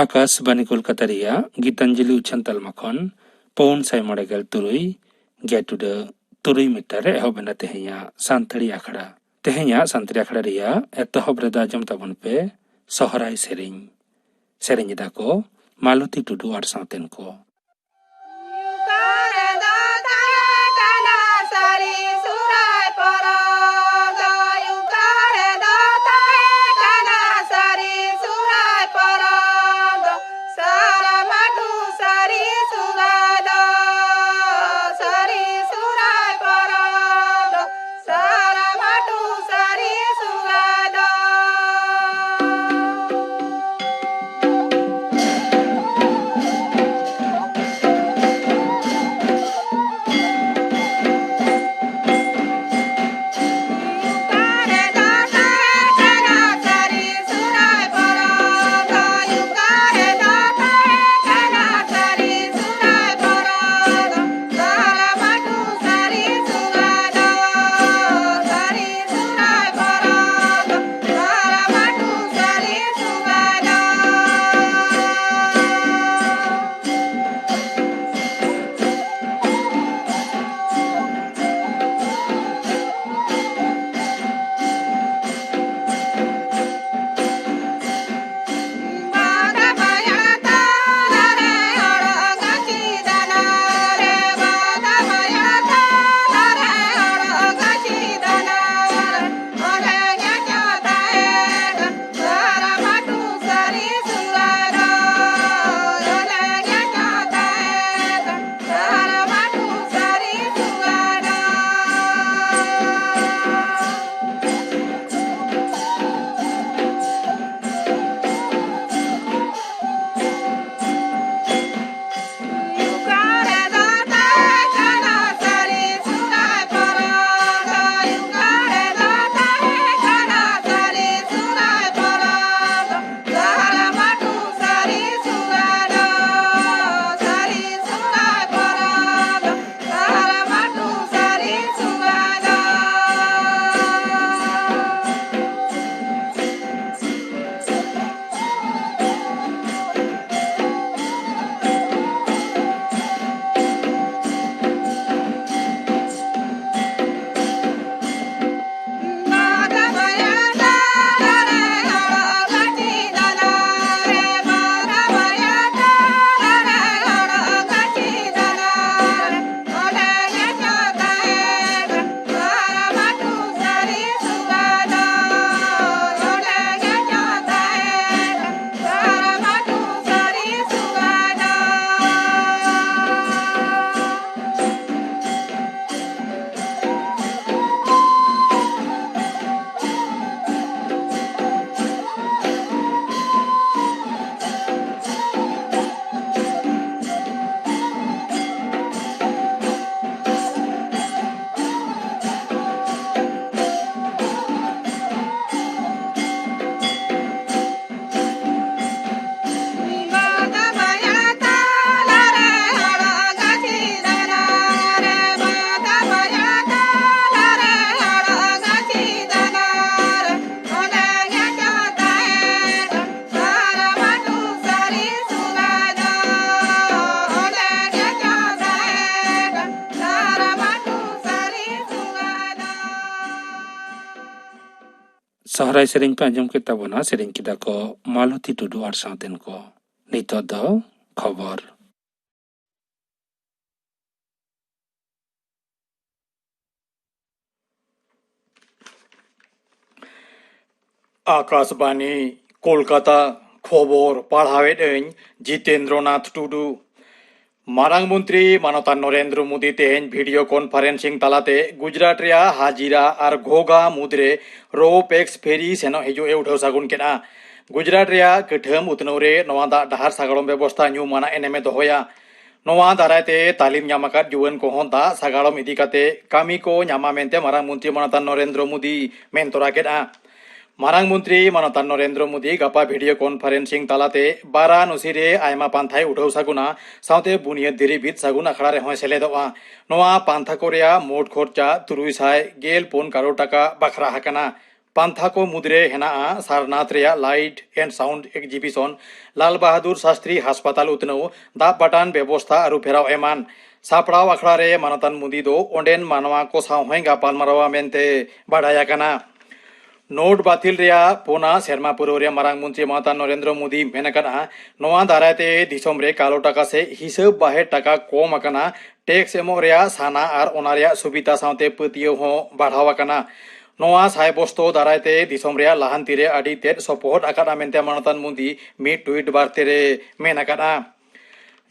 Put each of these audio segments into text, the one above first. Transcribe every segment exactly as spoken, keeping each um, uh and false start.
ᱟᱠᱟᱥᱵᱟᱱᱤ ᱠᱳᱞᱠᱟᱛᱟ ᱨᱮᱭᱟᱜ ᱜᱤᱛᱟᱧᱡᱚᱞᱤ ᱩᱪᱷᱟᱹᱱ ᱛᱟᱞᱢᱟ ᱠᱷᱚᱱ ᱯᱩᱱ ᱥᱟᱭ ᱢᱚᱬᱮ ᱜᱮᱞ ᱛᱩᱨᱩᱭ ᱜᱮᱴᱩᱰᱟᱹ ᱛᱩᱨᱩᱭ ᱢᱤᱴᱟᱨ ᱨᱮ ᱮᱦᱚᱵ ᱮᱱᱟ ᱛᱮᱦᱮᱧᱟᱜ ᱥᱟᱱᱛᱟᱲᱤ ᱟᱠᱷᱲᱟ᱾ ᱛᱮᱦᱮᱧᱟᱜ ᱥᱟᱱᱛᱟᱲᱤ ᱟᱠᱷᱲᱟ ᱨᱮᱭᱟᱜ ᱮᱛᱚᱦᱚᱵ ᱨᱮᱫᱚ ᱟᱸᱡᱚᱢ ᱛᱟᱵᱚᱱ ᱯᱮ ᱥᱚᱦᱨᱟᱭ ᱥᱮᱨᱮᱧ᱾ ᱥᱮᱨᱮᱧ ᱮᱫᱟ ᱠᱚ ᱢᱟᱞᱚᱛᱤ ᱴᱩᱰᱩ ᱟᱨ ᱥᱟᱶᱛᱮᱱ ᱠᱚ᱾ ᱚᱠᱟ ᱨᱮᱫᱚ ᱛᱟᱦᱮᱸ ᱠᱟᱱᱟ ᱥᱟᱹᱨᱤ ᱥᱚᱦᱨᱟᱭ ᱯᱚᱨᱚᱵᱽ ᱫᱚ? ᱚᱠᱟ ᱨᱮᱫᱚ ᱛᱟᱦᱮᱸ ᱠᱟᱱᱟ ᱥᱟᱹᱨᱤ ᱥᱚᱦᱨᱟᱭ ᱯᱚᱨᱚᱵᱽ ᱫᱚ? ᱥᱟᱨᱟ ᱢᱟᱴᱩ ᱥᱟᱹᱨᱤ ᱥᱚᱦᱨᱟᱭ ᱫᱚ, ᱥᱟᱹᱨᱤ ᱥᱚᱦᱨᱟᱭ ᱯᱚᱨᱚᱵᱽ ᱫᱚ, ᱥᱟᱨᱟ ᱢᱟᱴᱩ ᱥᱟᱹᱨᱤ ᱥᱚᱦᱨᱟᱭ ᱫᱚ᱾ ᱥᱚᱦᱨᱟᱭ ᱥᱮᱨᱮᱧ ᱯᱮ ᱟᱸᱡᱚᱢ ᱠᱮᱫ ᱛᱟᱵᱚᱱᱟ, ᱥᱮᱨᱮᱧ ᱠᱮᱫᱟ ᱠᱚ ᱢᱟᱞᱚᱛᱤ ᱴᱩᱰᱩ ᱟᱨ ᱥᱟᱶᱛᱮᱱ ᱠᱚ᱾ ᱱᱤᱛᱚᱜ ᱫᱚ ᱠᱷᱚᱵᱚᱨ᱾ ᱟᱠᱟᱥᱵᱟᱱᱤ, ᱠᱳᱞᱠᱟᱛᱟ᱾ ᱠᱷᱚᱵᱚᱨ ᱯᱟᱲᱦᱟᱣᱮᱫ ᱟᱹᱧ ᱡᱤᱛᱮᱱᱫᱨᱚ ᱱᱟᱛᱷ ᱴᱩᱰᱩ᱾ ᱢᱟᱨᱟᱝ ᱢᱚᱱᱛᱨᱤ ᱢᱟᱱᱚᱛᱟᱱ ᱱᱚᱨᱮᱱᱫᱨᱚ ᱢᱳᱫᱤ ᱛᱮᱦᱮᱧ video conferencing ᱛᱟᱞᱟᱛᱮ ᱜᱩᱡᱽᱨᱟᱴ ᱨᱮᱭᱟᱜ ᱦᱟᱡᱤᱨᱟ ᱟᱨ ᱜᱷᱳᱜᱷᱟ ᱢᱩᱫᱽᱨᱮ ro-pax ferry ᱥᱮᱱᱚᱜ ᱦᱤᱡᱩᱜ ᱮ ᱩᱰᱷᱟᱹᱣ ᱥᱟᱹᱜᱩᱱ ᱠᱮᱫᱼᱟ᱾ ᱜᱩᱡᱽᱨᱟᱴ ᱨᱮᱭᱟᱜ ᱠᱟᱹᱴᱷᱟᱹᱢ ᱩᱛᱱᱟᱹᱣ ᱨᱮ ᱱᱚᱣᱟ ᱫᱟᱜ ᱰᱟᱦᱟᱨ ᱥᱟᱜᱟᱲᱚᱢ ᱵᱮᱵᱚᱥᱛᱷᱟ ᱧᱩᱢᱟᱱᱟᱜ ᱮᱱᱮᱢ ᱮ ᱫᱚᱦᱚᱭᱟ᱾ ᱱᱚᱣᱟ ᱫᱟᱨᱟᱭ ᱛᱮ ᱛᱟᱹᱞᱤᱢ ᱧᱟᱢ ᱟᱠᱟᱫ ᱡᱩᱣᱟᱹᱱ ᱠᱚᱦᱚᱸ ᱫᱟᱜ ᱥᱟᱜᱟᱲᱚᱢ ᱤᱫᱤ ᱠᱟᱛᱮ ᱠᱟᱹᱢᱤ ᱠᱚ ᱧᱟᱢᱟ ᱢᱮᱱᱛᱮ ᱢᱟᱨᱟᱝ ᱢᱚᱱᱛᱨᱤ ᱢᱟᱱᱚᱛᱟᱱ ᱱᱚᱨᱮᱱᱫᱨᱚ ᱢᱳᱫᱤ ᱢᱮᱱ ᱛᱚᱨᱟ ᱠᱮᱫᱼᱟ᱾ ᱢᱟᱨᱟᱝ ᱢᱚᱱᱛᱨᱤ ᱢᱟᱱᱚᱛᱟᱱ ᱱᱚᱨᱮᱱᱫᱨᱚ ᱢᱳᱫᱤ ᱜᱟᱯᱟ video conferencing ᱛᱟᱞᱟᱛᱮ ᱵᱟᱨᱟᱱᱚᱥᱤ ᱨᱮ ᱟᱭᱢᱟ ᱯᱟᱱᱛᱷᱟᱭ ᱩᱰᱷᱟᱹᱣ ᱥᱟᱹᱜᱩᱱᱟ, ᱥᱟᱶᱛᱮ ᱵᱩᱱᱤᱭᱟᱹᱫ ᱫᱷᱤᱨᱤ ᱵᱤᱫ ᱥᱟᱹᱜᱩᱱ ᱟᱠᱷᱲᱟ ᱨᱮᱦᱚᱸᱭ ᱥᱮᱞᱮᱫᱚᱜᱼᱟ᱾ ᱱᱚᱣᱟ ᱯᱟᱱᱛᱷᱟ ᱠᱚ ᱨᱮᱭᱟᱜ ᱢᱳᱴ ᱠᱷᱚᱨᱪᱟ ᱛᱩᱨᱩᱭ ᱥᱟᱭ ᱜᱮᱞ ᱯᱩᱱ ᱠᱟᱨᱳᱲ ᱴᱟᱠᱟ ᱵᱟᱠᱷᱨᱟ ᱟᱠᱟᱱᱟ᱾ ᱯᱟᱱᱛᱷᱟ ᱠᱚ ᱢᱩᱫᱽᱨᱮ ᱦᱮᱱᱟᱜᱼᱟ ᱥᱟᱨᱱᱟᱛᱷ ᱨᱮᱭᱟᱜ light and sound exhibition, Lal Bahadur Shastri ᱦᱟᱥᱯᱟᱛᱟᱞ ᱩᱛᱱᱟᱹᱣ, ᱫᱟᱜ ᱯᱟᱴᱟᱱ ᱵᱮᱵᱚᱥᱛᱷᱟ ᱟᱹᱨᱩ ᱯᱷᱮᱨᱟᱣ ᱮᱢᱟᱱ᱾ ᱥᱟᱯᱲᱟᱣ ᱟᱠᱷᱲᱟ ᱨᱮ ᱢᱟᱱᱚᱛᱟᱱ ᱢᱳᱫᱤ ᱫᱚ ᱚᱸᱰᱮᱱ ᱢᱟᱱᱣᱟ ᱠᱚ ᱥᱟᱶ ᱦᱚᱸᱭ ᱜᱟᱯᱟᱞᱢᱟᱨᱟᱣᱟ ᱢᱮᱱᱛᱮ ᱵᱟᱰᱟᱭ ᱟᱠᱟᱱᱟ᱾ ᱱᱳᱴ ᱵᱟᱹᱛᱤᱞ ᱨᱮᱭᱟᱜ ᱯᱩᱱᱟ ᱥᱮᱨᱢᱟ ᱯᱩᱨᱟᱹᱣ ᱨᱮ ᱢᱟᱨᱟᱝ ᱢᱚᱱᱛᱨᱤ ᱢᱟᱱᱚᱛᱟᱱ ᱱᱚᱨᱮᱱᱫᱨᱚ ᱢᱳᱫᱤ ᱢᱮᱱ ᱟᱠᱟᱫᱼᱟ, ᱱᱚᱣᱟ ᱫᱟᱨᱟᱭ ᱛᱮ ᱫᱤᱥᱚᱢ ᱨᱮ ᱠᱟᱞᱳ ᱴᱟᱠᱟ ᱥᱮ ᱦᱤᱥᱟᱹᱵ ᱵᱟᱦᱮᱨ ᱴᱟᱠᱟ ᱠᱚᱢ ᱟᱠᱟᱱᱟ, tax ᱮᱢᱚᱜ ᱨᱮᱭᱟᱜ ᱥᱟᱱᱟ ᱟᱨ ᱚᱱᱟ ᱨᱮᱭᱟᱜ ᱥᱩᱵᱤᱫᱷᱟ ᱥᱟᱶᱛᱮ ᱯᱟᱹᱛᱭᱟᱹᱣ ᱦᱚᱸ ᱵᱟᱲᱦᱟᱣ ᱟᱠᱟᱱᱟ᱾ ᱱᱚᱣᱟ ᱥᱟᱭ ᱵᱚᱥᱛᱚ ᱫᱟᱨᱟᱭ ᱛᱮ ᱫᱤᱥᱚᱢ ᱨᱮᱭᱟᱜ ᱞᱟᱦᱟᱱᱛᱤ ᱨᱮ ᱟᱹᱰᱤ ᱛᱮᱫ ᱥᱚᱯᱚᱦᱚᱫ ᱟᱠᱟᱫᱼᱟ ᱢᱮᱱᱛᱮ ᱢᱟᱱᱚᱛᱟᱱ ᱢᱳᱫᱤ ᱢᱤᱫ tweet ᱵᱟᱨᱛᱮ ᱨᱮ ᱢᱮᱱ ᱟᱠᱟᱫᱼᱟ᱾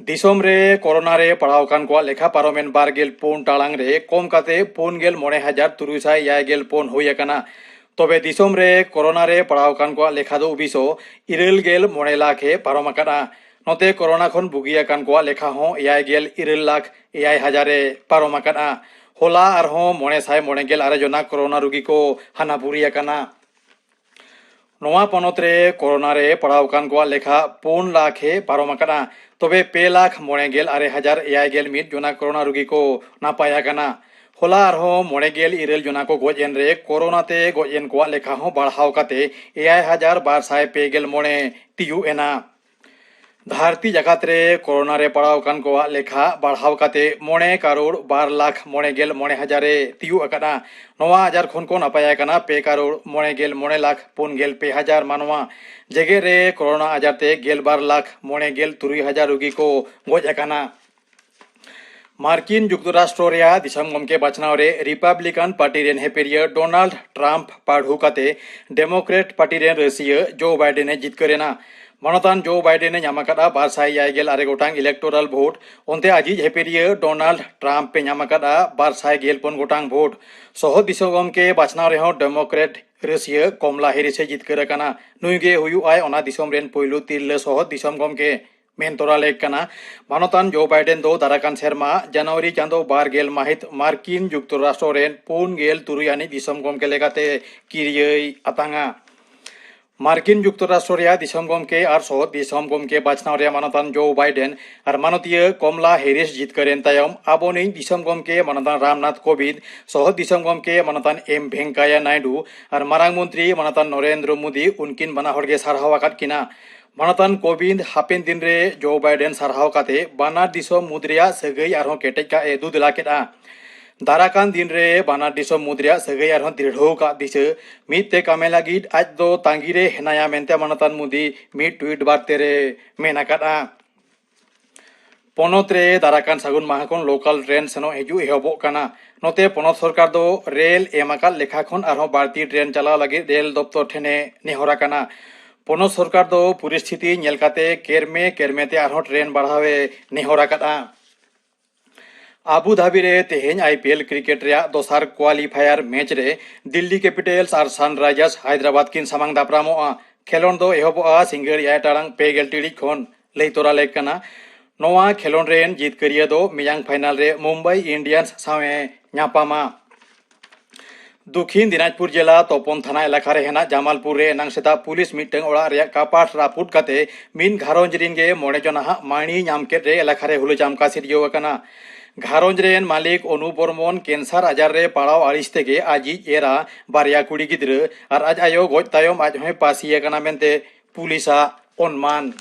ᱫᱤᱥᱚᱢ ᱨᱮ ᱠᱳᱨᱳᱱᱟ ᱨᱮ ᱯᱟᱲᱟᱣ ᱟᱠᱟᱱ ᱠᱚᱣᱟᱜ ᱞᱮᱠᱷᱟ ᱯᱟᱨᱚᱢᱮᱱ ᱵᱟᱨ ᱜᱮᱞ ᱯᱩᱱ ᱴᱟᱲᱟᱝ ᱨᱮ ᱠᱚᱢ ᱠᱟᱛᱮ ᱯᱩᱱ ᱜᱮᱞ ᱢᱚᱬᱮ ᱦᱟᱡᱟᱨ ᱛᱩᱨᱩᱭ ᱥᱟᱭ ᱮᱭᱟᱭ ᱜᱮᱞ ᱯᱩᱱ ᱦᱩᱭ ᱟᱠᱟᱱᱟ᱾ ᱛᱚᱵᱮ ᱫᱤᱥᱚᱢ ᱨᱮ ᱠᱳᱨᱳᱱᱟ ᱨᱮ ᱯᱟᱲᱟᱣ ᱟᱠᱟᱱ ᱠᱚᱣᱟᱜ ᱞᱮᱠᱷᱟ ᱫᱚ ᱚᱵᱤᱥᱚ ᱤᱨᱟᱹᱞ ᱜᱮᱞ ᱢᱚᱬᱮ ᱞᱟᱠᱷ ᱮ ᱯᱟᱨᱚᱢ ᱟᱠᱟᱫᱼᱟ᱾ ᱱᱚᱛᱮ ᱠᱳᱨᱳᱱᱟ ᱠᱷᱚᱱ ᱵᱩᱜᱤ ᱟᱠᱟᱱ ᱠᱚᱣᱟᱜ ᱞᱮᱠᱷᱟ ᱦᱚᱸ ᱮᱭᱟᱭ ᱜᱮᱞ ᱤᱨᱟᱹᱞ ᱞᱟᱠᱷ ᱮᱭᱟᱭ ᱦᱟᱡᱟᱨ ᱮ ᱯᱟᱨᱚᱢ ᱟᱠᱟᱫᱼᱟ᱾ ᱦᱚᱞᱟ ᱟᱨᱦᱚᱸ ᱢᱚᱬᱮ ᱥᱟᱭ ᱢᱚᱬᱮ ᱜᱮᱞ ᱟᱨᱮ ᱡᱚᱱᱟ ᱠᱳᱨᱳᱱᱟ ᱨᱩᱜᱤ ᱠᱚ ᱦᱟᱱᱟ ᱯᱩᱨᱤ ᱟᱠᱟᱱᱟ᱾ ᱱᱚᱣᱟ ᱯᱚᱱᱚᱛ ᱨᱮ ᱠᱳᱨᱳᱱᱟ ᱨᱮ ᱯᱟᱲᱟᱣ ᱟᱠᱟᱱ ᱠᱚᱣᱟᱜ ᱞᱮᱠᱷᱟ ᱯᱩᱱ ᱞᱟᱠᱷ ᱮ ᱯᱟᱨᱚᱢ ᱟᱠᱟᱱᱟ᱾ ᱛᱚᱵᱮ ᱯᱮ ᱞᱟᱠᱷ ᱢᱚᱬᱮ ᱜᱮᱞ ᱟᱨᱮ ᱦᱟᱡᱟᱨ ᱮᱭᱟᱭ ᱜᱮᱞ ᱢᱤᱫ ᱡᱚᱱᱟ ᱠᱳᱨᱳᱱᱟ ᱨᱩᱜᱤ ᱠᱚ ᱱᱟᱯᱟᱭ ᱟᱠᱟᱱᱟ᱾ ᱦᱚᱞᱟ ᱟᱨᱦᱚᱸ ᱢᱚᱬᱮ ᱜᱮᱞ ᱤᱨᱟᱹᱞ ᱡᱚᱱᱟ ᱠᱚ ᱜᱚᱡ ᱮᱱ ᱨᱮ ᱠᱳᱨᱳᱱᱟ ᱛᱮ ᱜᱚᱡ ᱮᱱ ᱠᱚᱣᱟᱜ ᱞᱮᱠᱷᱟ ᱦᱚᱸ ᱵᱟᱲᱦᱟᱣ ᱠᱟᱛᱮ ᱮᱭᱟᱭ ᱦᱟᱡᱟᱨ ᱵᱟᱨ ᱥᱟᱭ ᱯᱮ ᱜᱮᱞ ᱢᱚᱬᱮ ᱛᱤᱭᱩᱜ ᱮᱱᱟ᱾ ᱫᱷᱟᱹᱨᱛᱤ ᱡᱟᱠᱟᱛ ᱨᱮ ᱠᱳᱨᱳᱱᱟ ᱨᱮ ᱯᱟᱲᱟᱣ ᱟᱠᱟᱱ ᱠᱚᱣᱟᱜ ᱞᱮᱠᱷᱟ ᱵᱟᱲᱦᱟᱣ ᱠᱟᱛᱮ ᱢᱚᱬᱮ ᱠᱟᱨᱳᱲ ᱵᱟᱨ ᱞᱟᱠᱷ ᱢᱚᱬᱮ ᱜᱮᱞ ᱢᱚᱬᱮ ᱦᱟᱡᱟᱨ ᱮ ᱛᱤᱭᱳᱜ ᱟᱠᱟᱫᱼᱟ᱾ ᱱᱚᱣᱟ ᱟᱡᱟᱨ ᱠᱷᱚᱱ ᱠᱚ ᱱᱟᱯᱟᱭ ᱟᱠᱟᱱᱟ ᱯᱮ ᱠᱟᱨᱳᱲ ᱢᱚᱬᱮ ᱜᱮᱞ ᱢᱚᱬᱮ ᱞᱟᱠᱷ ᱯᱩᱱ ᱜᱮᱞ ᱯᱮ ᱦᱟᱡᱟᱨ ᱢᱟᱱᱣᱟ᱾ ᱡᱮᱜᱮᱛ ᱨᱮ ᱠᱳᱨᱳᱱᱟ ᱟᱡᱟᱨ ᱛᱮ ᱜᱮᱞ ᱵᱟᱨ ᱞᱟᱠᱷ ᱢᱚᱬᱮ ᱜᱮᱞ ᱛᱩᱨᱩᱭ ᱦᱟᱡᱟᱨ ᱨᱩᱜᱤ ᱠᱚ ᱜᱚᱡ ᱟᱠᱟᱱᱟ᱾ ᱢᱟᱨᱠᱤᱱ ᱡᱩᱠᱛᱚᱨᱟᱥᱴᱨᱚ ᱨᱮᱭᱟᱜ ᱫᱤᱥᱚᱢ ᱜᱚᱢᱠᱮ ᱵᱟᱪᱷᱱᱟᱣ ᱨᱮ ᱨᱤᱯᱟᱵᱽᱞᱤᱠᱟᱱ ᱯᱟᱨᱴᱤ ᱨᱮᱱ ᱦᱮᱯᱮᱨᱤᱭᱟᱹ ᱰᱳᱱᱟᱞᱰ ᱴᱨᱟᱢᱯ ᱯᱟᱹᱰᱷᱩ ᱠᱟᱛᱮ ᱰᱮᱢᱳᱠᱨᱮᱴ ᱯᱟᱨᱴᱤ ᱨᱮᱱ ᱨᱟᱹᱥᱤᱭᱟᱹ ᱡᱳ ᱵᱟᱭᱰᱮᱱ ᱮ ᱡᱤᱛᱠᱟᱹᱨ ᱮᱱᱟ᱾ ᱢᱟᱱᱚᱛᱟᱱ ᱡᱳ ᱵᱟᱭᱰᱮᱱ ᱮ ᱧᱟᱢ ᱟᱠᱟᱫᱼᱟ ᱵᱟᱨ ᱥᱟᱭ ᱮᱭᱟᱭ ᱜᱮᱞ ᱟᱨᱮ ᱜᱚᱴᱟᱝ ᱤᱞᱮᱠᱴᱳᱨᱟᱞ ᱵᱷᱳᱴ, ᱚᱱᱛᱮ ᱟᱡᱤᱡ ᱦᱮᱯᱮᱨᱤᱭᱟᱹ ᱰᱳᱱᱟᱞᱰ ᱴᱨᱟᱢᱯ ᱮ ᱧᱟᱢ ᱟᱠᱟᱫᱼᱟ ᱵᱟᱨ ᱥᱟᱭ ᱜᱮᱞ ᱯᱩᱱ ᱜᱚᱴᱟᱝ ᱵᱷᱳᱴ᱾ ᱥᱚᱦᱚᱫ ᱫᱤᱥᱚᱢ ᱜᱚᱢᱠᱮ ᱵᱟᱪᱷᱱᱟᱣ ᱨᱮᱦᱚᱸ ᱰᱮᱢᱳᱠᱨᱮᱴ ᱨᱟᱹᱥᱤᱭᱟᱹ ᱠᱚᱢᱞᱟ ᱦᱮᱨᱤᱥ ᱮ ᱡᱤᱛᱠᱟᱹᱨ ᱟᱠᱟᱱᱟ᱾ ᱱᱩᱭ ᱜᱮ ᱦᱩᱭᱩᱜ ᱟᱭ ᱚᱱᱟ ᱫᱤᱥᱚᱢ ᱨᱮᱱ ᱯᱳᱭᱞᱳ ᱛᱤᱨᱞᱟᱹ ᱥᱚᱦᱚᱫ ᱫᱤᱥᱚᱢ ᱜᱚᱢᱠᱮ᱾ ᱢᱮᱱ ᱛᱚᱨᱟ ᱞᱮᱠ ᱠᱟᱱᱟ, ᱢᱟᱱᱚᱛᱟᱱ ᱡᱳ ᱵᱟᱭᱰᱮᱱ ᱫᱚ ᱫᱟᱨᱟᱠᱟᱱ ᱥᱮᱨᱢᱟ ᱡᱟᱱᱩᱣᱟᱨᱤ ᱪᱟᱸᱫᱚ ᱵᱟᱨ ᱜᱮᱞ ᱢᱟᱹᱦᱤᱛ ᱢᱟᱨᱠᱤᱱ ᱡᱩᱠᱛᱚᱨᱟᱥᱴᱨᱚ ᱨᱮᱱ ᱯᱩᱱ ᱜᱮᱞ ᱛᱩᱨᱩᱭ ᱟᱹᱱᱤᱡ ᱫᱤᱥᱚᱢ ᱜᱚᱢᱠᱮ ᱞᱮᱠᱟᱛᱮ ᱠᱤᱨᱤᱭᱟᱹᱭ ᱟᱛᱟᱝᱟ᱾ ᱢᱟᱨᱠᱤᱱ ᱡᱩᱠᱛᱚᱨᱟᱥᱴᱨᱚ ᱨᱮᱭᱟᱜ ᱫᱤᱥᱚᱢ ᱜᱚᱢᱠᱮ ᱟᱨ ᱥᱚᱦᱚᱫ ᱫᱤᱥᱚᱢ ᱜᱚᱢᱠᱮ ᱵᱟᱪᱷᱱᱟᱣ ᱨᱮᱭᱟᱜ ᱢᱟᱱᱚᱛᱟᱱ ᱡᱳ ᱵᱟᱭᱰᱮᱱ ᱟᱨ ᱢᱟᱱᱚᱛᱤᱭᱟᱹ ᱠᱚᱢᱞᱟ ᱦᱮᱨᱤᱥ ᱡᱤᱛᱠᱟᱹᱨ ᱮᱱ ᱛᱟᱭᱚᱢ, ᱟᱵᱚᱱᱤᱡ ᱫᱤᱥᱚᱢ ᱜᱚᱢᱠᱮ ᱢᱟᱱᱚᱛᱟᱱ ᱨᱟᱢᱱᱟᱛᱷ ᱠᱳᱵᱤᱱᱫᱽ, ᱥᱚᱦᱚᱫ ᱫᱤᱥᱚᱢ ᱜᱚᱢᱠᱮ ᱢᱟᱱᱚᱛᱟᱱ ᱮᱢ ᱵᱷᱮᱝᱠᱟᱭᱟ ᱱᱟᱭᱰᱩ ᱟᱨ ᱢᱟᱨᱟᱝ ᱢᱚᱱᱛᱨᱤ ᱢᱟᱱᱚᱛᱟᱱ ᱱᱚᱨᱮᱱᱫᱨᱚ ᱢᱳᱫᱤ ᱩᱱᱠᱤᱱ ᱵᱟᱱᱟ ᱦᱚᱲ ᱜᱮ ᱥᱟᱨᱦᱟᱣ ᱟᱠᱟᱫ ᱠᱤᱱᱟ᱾ ᱢᱟᱱᱚᱛᱟᱱ ᱠᱳᱵᱤᱱᱫᱽ ᱦᱟᱯᱮᱱ ᱫᱤᱱ ᱨᱮ ᱡᱳ ᱵᱟᱭᱰᱮᱱ ᱥᱟᱨᱦᱟᱣ ᱠᱟᱛᱮ ᱵᱟᱱᱟᱨ ᱫᱤᱥᱚᱢ ᱢᱩᱫᱽ ᱨᱮᱭᱟᱜ ᱥᱟᱹᱜᱟᱹᱭ ᱟᱨᱦᱚᱸ ᱠᱮᱴᱮᱡ ᱠᱟᱜ ᱮ ᱫᱩᱫᱽᱞᱟ ᱠᱮᱫᱼᱟ᱾ ᱫᱟᱨᱟᱠᱟᱱ ᱫᱤᱱ ᱨᱮ ᱵᱟᱱᱟᱨ ᱫᱤᱥᱚᱢ ᱢᱩᱫᱽ ᱨᱮᱭᱟᱜ ᱥᱟᱹᱜᱟᱹᱭ ᱟᱨᱦᱚᱸ ᱫᱨᱤᱲᱦᱚᱣ ᱠᱟᱜ ᱫᱤᱥᱟᱹ ᱢᱤᱫ ᱛᱮ ᱠᱟᱹᱢᱤ ᱞᱟᱹᱜᱤᱫ ᱟᱡ ᱫᱚ ᱛᱟᱺᱜᱤ ᱨᱮ ᱦᱮᱱᱟᱭᱟ ᱢᱮᱱᱛᱮ ᱢᱟᱱᱚᱛᱟᱱ ᱢᱳᱫᱤ ᱢᱤᱫ ᱴᱩᱭᱤᱴ ᱵᱟᱨᱛᱮ ᱨᱮ ᱢᱮᱱ ᱟᱠᱟᱫᱼᱟ᱾ ᱯᱚᱱᱚᱛ ᱨᱮ ᱫᱟᱨᱟᱠᱟᱱ ᱥᱟᱹᱜᱩᱱ ᱢᱟᱦᱟ ᱠᱷᱚᱱ ᱞᱳᱠᱟᱞ ᱴᱨᱮᱱ ᱥᱮᱱᱚᱜ ᱦᱤᱡᱩᱜ ᱮᱦᱚᱵᱚᱜ ᱠᱟᱱᱟ᱾ ᱱᱚᱛᱮ ᱯᱚᱱᱚᱛ ᱥᱚᱨᱠᱟᱨ ᱫᱚ ᱨᱮᱞ ᱮᱢ ᱟᱠᱟᱫ ᱞᱮᱠᱷᱟ ᱠᱷᱚᱱ ᱟᱨᱦᱚᱸ ᱵᱟᱹᱲᱛᱤ ᱴᱨᱮᱱ ᱪᱟᱞᱟᱣ ᱞᱟᱹᱜᱤᱫ ᱨᱮᱞ ᱫᱚᱯᱛᱚᱨ ᱴᱷᱮᱱᱮ ᱱᱮᱦᱚᱨ ᱟᱠᱟᱱᱟ᱾ ᱯᱚᱱᱚᱛ ᱥᱚᱨᱠᱟᱨ ᱫᱚ ᱯᱚᱨᱤᱥᱛᱷᱤᱛᱤ ᱧᱮᱞ ᱠᱟᱛᱮ ᱠᱮᱨᱢᱮ ᱠᱮᱨᱢᱮ ᱛᱮ ᱟᱨᱦᱚᱸ ᱴᱨᱮᱱ ᱵᱟᱲᱦᱟᱣ ᱮ ᱱᱮᱦᱚᱨ ᱟᱠᱟᱫᱼᱟ᱾ ᱟᱵᱩ ᱫᱷᱟᱵᱤ ᱨᱮ ᱛᱮᱦᱮᱧ ᱟᱭ ᱯᱤ ᱮᱞ ᱠᱨᱤᱠᱮᱴ ᱨᱮᱭᱟᱜ ᱫᱚᱥᱟᱨ ᱠᱣᱟᱞᱤᱯᱷᱟᱭᱟᱨ ᱢᱮᱪ ᱨᱮ ᱫᱤᱞᱞᱤ ᱠᱮᱯᱤᱴᱟᱞᱥ ᱟᱨ ᱥᱟᱱᱨᱟᱭᱡᱟᱨᱥ ᱦᱟᱭᱫᱨᱟᱵᱟᱫᱽ ᱠᱤᱱ ᱥᱟᱢᱟᱝ ᱫᱟᱯᱨᱟᱢᱚᱜᱼᱟ᱾ ᱠᱷᱮᱞᱚᱸᱰ ᱫᱚ ᱮᱦᱚᱵᱚᱜᱼᱟ ᱥᱤᱸᱜᱟᱹᱲ ᱮᱭᱟᱭ ᱴᱟᱲᱟᱝ ᱯᱮ ᱜᱮᱞ ᱴᱤᱲᱤᱡ ᱠᱷᱚᱱ᱾ ᱞᱟᱹᱭ ᱛᱚᱨᱟ ᱞᱮᱠ ᱠᱟᱱᱟ, ᱱᱚᱣᱟ ᱠᱷᱮᱞᱚᱸᱰ ᱨᱮᱱ ᱡᱤᱛᱠᱟᱹᱨᱤᱭᱟᱹ ᱫᱚ ᱢᱮᱭᱟᱝ ᱯᱷᱟᱭᱱᱟᱞ ᱨᱮ ᱢᱩᱢᱵᱟᱭ ᱤᱱᱰᱤᱭᱟᱱᱥ ᱥᱟᱶ ᱮ ᱧᱟᱯᱟᱢᱟ᱾ ᱫᱚᱠᱷᱤᱱ ᱫᱤᱱᱟᱡᱽᱯᱩᱨ ᱡᱮᱞᱟ ᱛᱚᱯᱚᱱ ᱛᱷᱟᱱᱟ ᱮᱞᱟᱠᱟ ᱨᱮ ᱦᱮᱱᱟᱜ ᱡᱟᱢᱟᱞᱯᱩᱨ ᱨᱮ ᱮᱱᱟᱝ ᱥᱮᱛᱟᱜ ᱯᱩᱞᱤᱥ ᱢᱤᱫᱴᱟᱝ ᱚᱲᱟᱜ ᱨᱮᱭᱟᱜ ᱠᱟᱯᱟᱴ ᱨᱟᱹᱯᱩᱫ ᱠᱟᱛᱮ ᱢᱤᱫ ᱜᱷᱟᱨᱚᱸᱡᱽ ᱨᱤᱱ ᱜᱮ ᱢᱚᱬᱮ ᱡᱚᱱ ᱦᱟᱜ ᱢᱟᱹᱬᱤ ᱧᱟᱢ ᱠᱮᱫ ᱨᱮ ᱮᱞᱟᱠᱟ ᱨᱮ ᱦᱩᱞᱟᱹ ᱪᱟᱢᱠᱟ ᱥᱤᱨᱡᱟᱹᱣ ᱟᱠᱟᱱᱟ᱾ ᱜᱷᱟᱨᱚᱸᱡᱽ ᱨᱮᱱ ᱢᱟᱹᱞᱤᱠ ᱚᱱᱩ ᱵᱚᱨᱢᱚᱱ ᱠᱮᱱᱥᱟᱨ ᱟᱡᱟᱨ ᱨᱮ ᱯᱟᱲᱟᱣ ᱟᱹᱲᱤᱥ ᱛᱮᱜᱮ ᱟᱡᱤᱡ ᱮᱨᱟ, ᱵᱟᱨᱭᱟ ᱠᱩᱲᱤ ᱜᱤᱫᱽᱨᱟᱹ ᱟᱨ ᱟᱡ ᱟᱭᱳ ᱜᱚᱡ ᱛᱟᱭᱚᱢ ᱟᱡ ᱦᱚᱸᱭ ᱯᱟᱹᱥᱤ ᱟᱠᱟᱱᱟ ᱢᱮᱱᱛᱮ ᱯᱩᱞᱤᱥᱟᱜ ᱚᱱᱢᱟᱱ᱾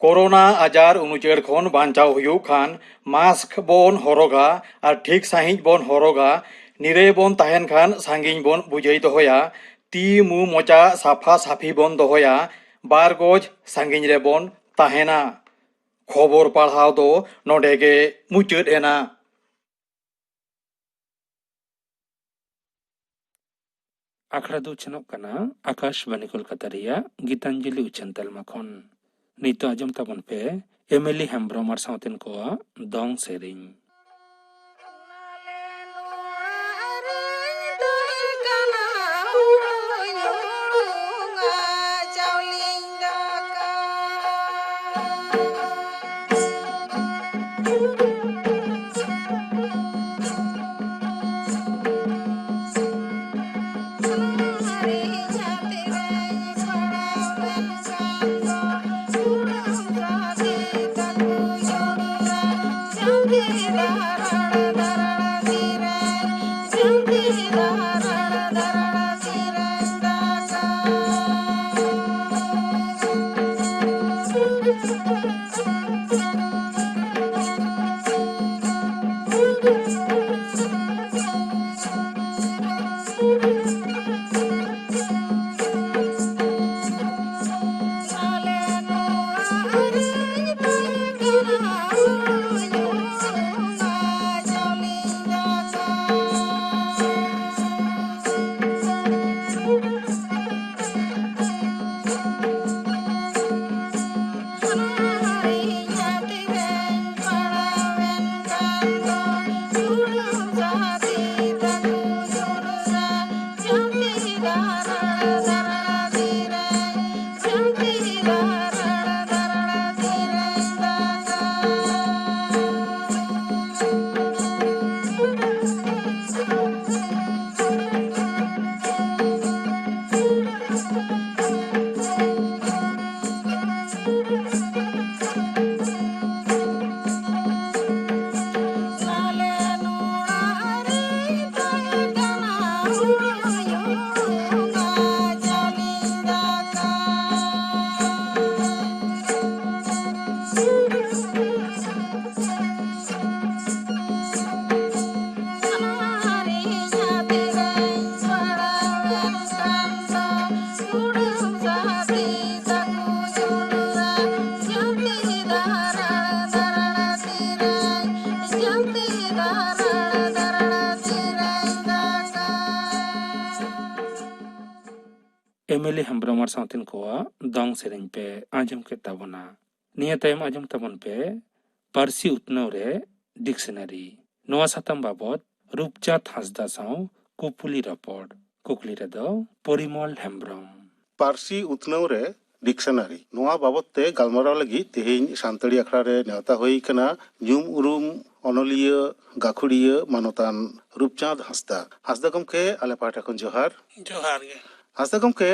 ᱠᱳᱨᱳᱱᱟ ᱟᱡᱟᱨ ᱩᱱᱩᱪᱟᱹᱲ ᱠᱷᱚᱱ ᱵᱟᱧᱪᱟᱣ ᱦᱩᱭᱩᱜ ᱠᱷᱟᱱ ᱢᱟᱥᱠ ᱵᱚᱱ ᱦᱚᱨᱚᱜᱟ ᱟᱨ ᱴᱷᱤᱠ ᱥᱟᱺᱦᱤᱡ ᱵᱚᱱ ᱦᱚᱨᱚᱜᱟ᱾ ᱱᱤᱨᱟᱹᱭ ᱵᱚᱱ ᱛᱟᱦᱮᱱ ᱠᱷᱟᱱ ᱥᱟᱺᱜᱤᱧ ᱵᱚᱱ ᱵᱩᱡᱟᱹᱭ ᱫᱚᱦᱚᱭᱟ᱾ ᱛᱤ ᱢᱩ ᱢᱚᱪᱟ ᱥᱟᱯᱷᱟ ᱥᱟᱯᱷᱤ ᱵᱚᱱ ᱫᱚᱦᱚᱭᱟ᱾ ᱵᱟᱨ ᱜᱚᱡ ᱥᱟᱺᱜᱤᱧ ᱨᱮᱵᱚᱱ ᱛᱟᱦᱮᱱᱟ᱾ ᱠᱷᱚᱵᱚᱨ ᱯᱟᱲᱦᱟᱣ ᱫᱚ ᱱᱚᱰᱮ ᱜᱮ ᱢᱩᱪᱟᱹᱫ ᱮᱱᱟ᱾ ᱟᱠᱷᱲᱟ ᱫᱚ ᱩᱪᱷᱟᱹᱱᱚᱜ ᱠᱟᱱᱟ ᱟᱠᱟᱥᱵᱟᱱᱤ ᱠᱳᱞᱠᱟᱛᱟ ᱨᱮᱭᱟᱜ ᱜᱤᱛᱟᱧᱡᱚᱞᱤ ᱩᱪᱷᱟᱹᱱ ᱛᱟᱞᱢᱟ ᱠᱷᱚᱱ᱾ ᱱᱤᱛᱚᱜ ᱟᱸᱡᱚᱢ ᱛᱟᱵᱚᱱ ᱯᱮ ᱮᱢᱮᱞᱤ ᱦᱮᱢᱵᱽᱨᱚᱢ ᱟᱨ ᱥᱟᱶᱛᱮᱱ ᱠᱚᱣᱟᱜ ᱫᱚᱝ ᱥᱮᱨᱮᱧ᱾ ᱮᱢᱮᱞᱤ ᱦᱮᱢᱵᱽᱨᱚᱢ ᱟᱨ ᱥᱟᱶᱛᱮᱱ ᱠᱚᱣᱟᱜ ᱫᱚᱝ ᱥᱮᱨᱮᱧ ᱯᱮ ᱟᱸᱡᱚᱢ ᱠᱮᱫ ᱛᱟᱵᱚᱱᱟ᱾ ᱱᱤᱭᱟᱹ ᱛᱟᱭᱚᱢ ᱟᱸᱡᱚᱢ ᱛᱟᱵᱚᱱ ᱯᱮ ᱯᱟᱹᱨᱥᱤ ᱩᱛᱱᱟᱹᱣ ᱨᱮ ᱰᱤᱠᱥᱚᱱᱟᱨᱤ᱾ ᱱᱚᱣᱟ ᱥᱟᱛᱟᱢ ᱵᱟᱵᱚᱛ ᱨᱩᱯᱪᱟᱸᱫᱽ ᱦᱟᱸᱥᱫᱟ ᱥᱟᱶ ᱠᱩᱯᱩᱞᱤ ᱨᱚᱯᱚᱲ᱾ ᱠᱩᱠᱞᱤ ᱨᱮᱫᱚ ᱯᱚᱨᱤᱢᱚᱞ ᱦᱮᱢᱵᱽᱨᱚᱢ᱾ ᱯᱟᱹᱨᱥᱤ ᱩᱛᱱᱟᱹᱣ ᱨᱮ ᱰᱤᱠᱥᱚᱱᱟᱨᱤ, ᱱᱚᱣᱟ ᱵᱟᱵᱚᱛ ᱛᱮ ᱜᱟᱞᱢᱟᱨᱟᱣ ᱞᱟᱹᱜᱤᱫ ᱛᱮᱦᱮᱧ ᱥᱟᱱᱛᱟᱲᱤ ᱟᱠᱷᱲᱟ ᱨᱮ ᱱᱮᱣᱛᱟ ᱦᱩᱭ ᱠᱟᱱᱟ ᱧᱩᱢ ᱩᱨᱩᱢ ᱚᱱᱚᱞᱤᱭᱟᱹ, ᱜᱟᱹᱠᱷᱩᱲᱤᱭᱟᱹ, ᱢᱟᱱᱚᱛᱟᱱ ᱨᱩᱯᱪᱟᱸᱫᱽ ᱦᱟᱸᱥᱫᱟ᱾ ᱦᱟᱸᱥᱫᱟ ᱜᱚᱢᱠᱮ, ᱟᱞᱮ ᱯᱟᱦᱴᱟ ᱠᱷᱚᱱ ᱡᱚᱦᱟᱨ᱾ ᱡᱚᱦᱟᱨ ᱜᱮ᱾ ᱦᱟᱸᱥᱫᱟ ᱜᱚᱢᱠᱮ,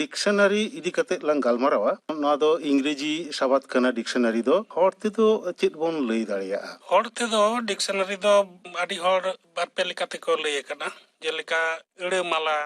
ᱰᱤᱠᱥᱚᱱᱟᱨᱤ ᱤᱫᱤ ᱠᱟᱛᱮ ᱞᱟᱝ ᱜᱟᱞᱢᱟᱨᱟᱣᱟ᱾ ᱱᱚᱣᱟ ᱫᱚ ᱤᱝᱨᱮᱡᱤ ᱥᱟᱵᱟᱫ ᱠᱟᱱᱟ ᱰᱤᱠᱥᱚᱱᱟᱨᱤ ᱫᱚ᱾ ᱦᱚᱲ ᱛᱮᱫᱚ ᱪᱮᱫ ᱵᱚᱱ ᱞᱟᱹᱭ ᱫᱟᱲᱮᱭᱟᱜᱼᱟ? ᱦᱚᱲ ᱛᱮᱫᱚ ᱰᱤᱠᱥᱚᱱᱟᱨᱤ ᱫᱚ ᱟᱹᱰᱤ ᱦᱚᱲ ᱵᱟᱨ ᱯᱮ ᱞᱮᱠᱟ ᱛᱮᱠᱚ ᱞᱟᱹᱭ ᱟᱠᱟᱫᱟ, ᱡᱮᱞᱮᱠᱟ ᱟᱹᱲᱟᱹ ᱢᱟᱞᱟ,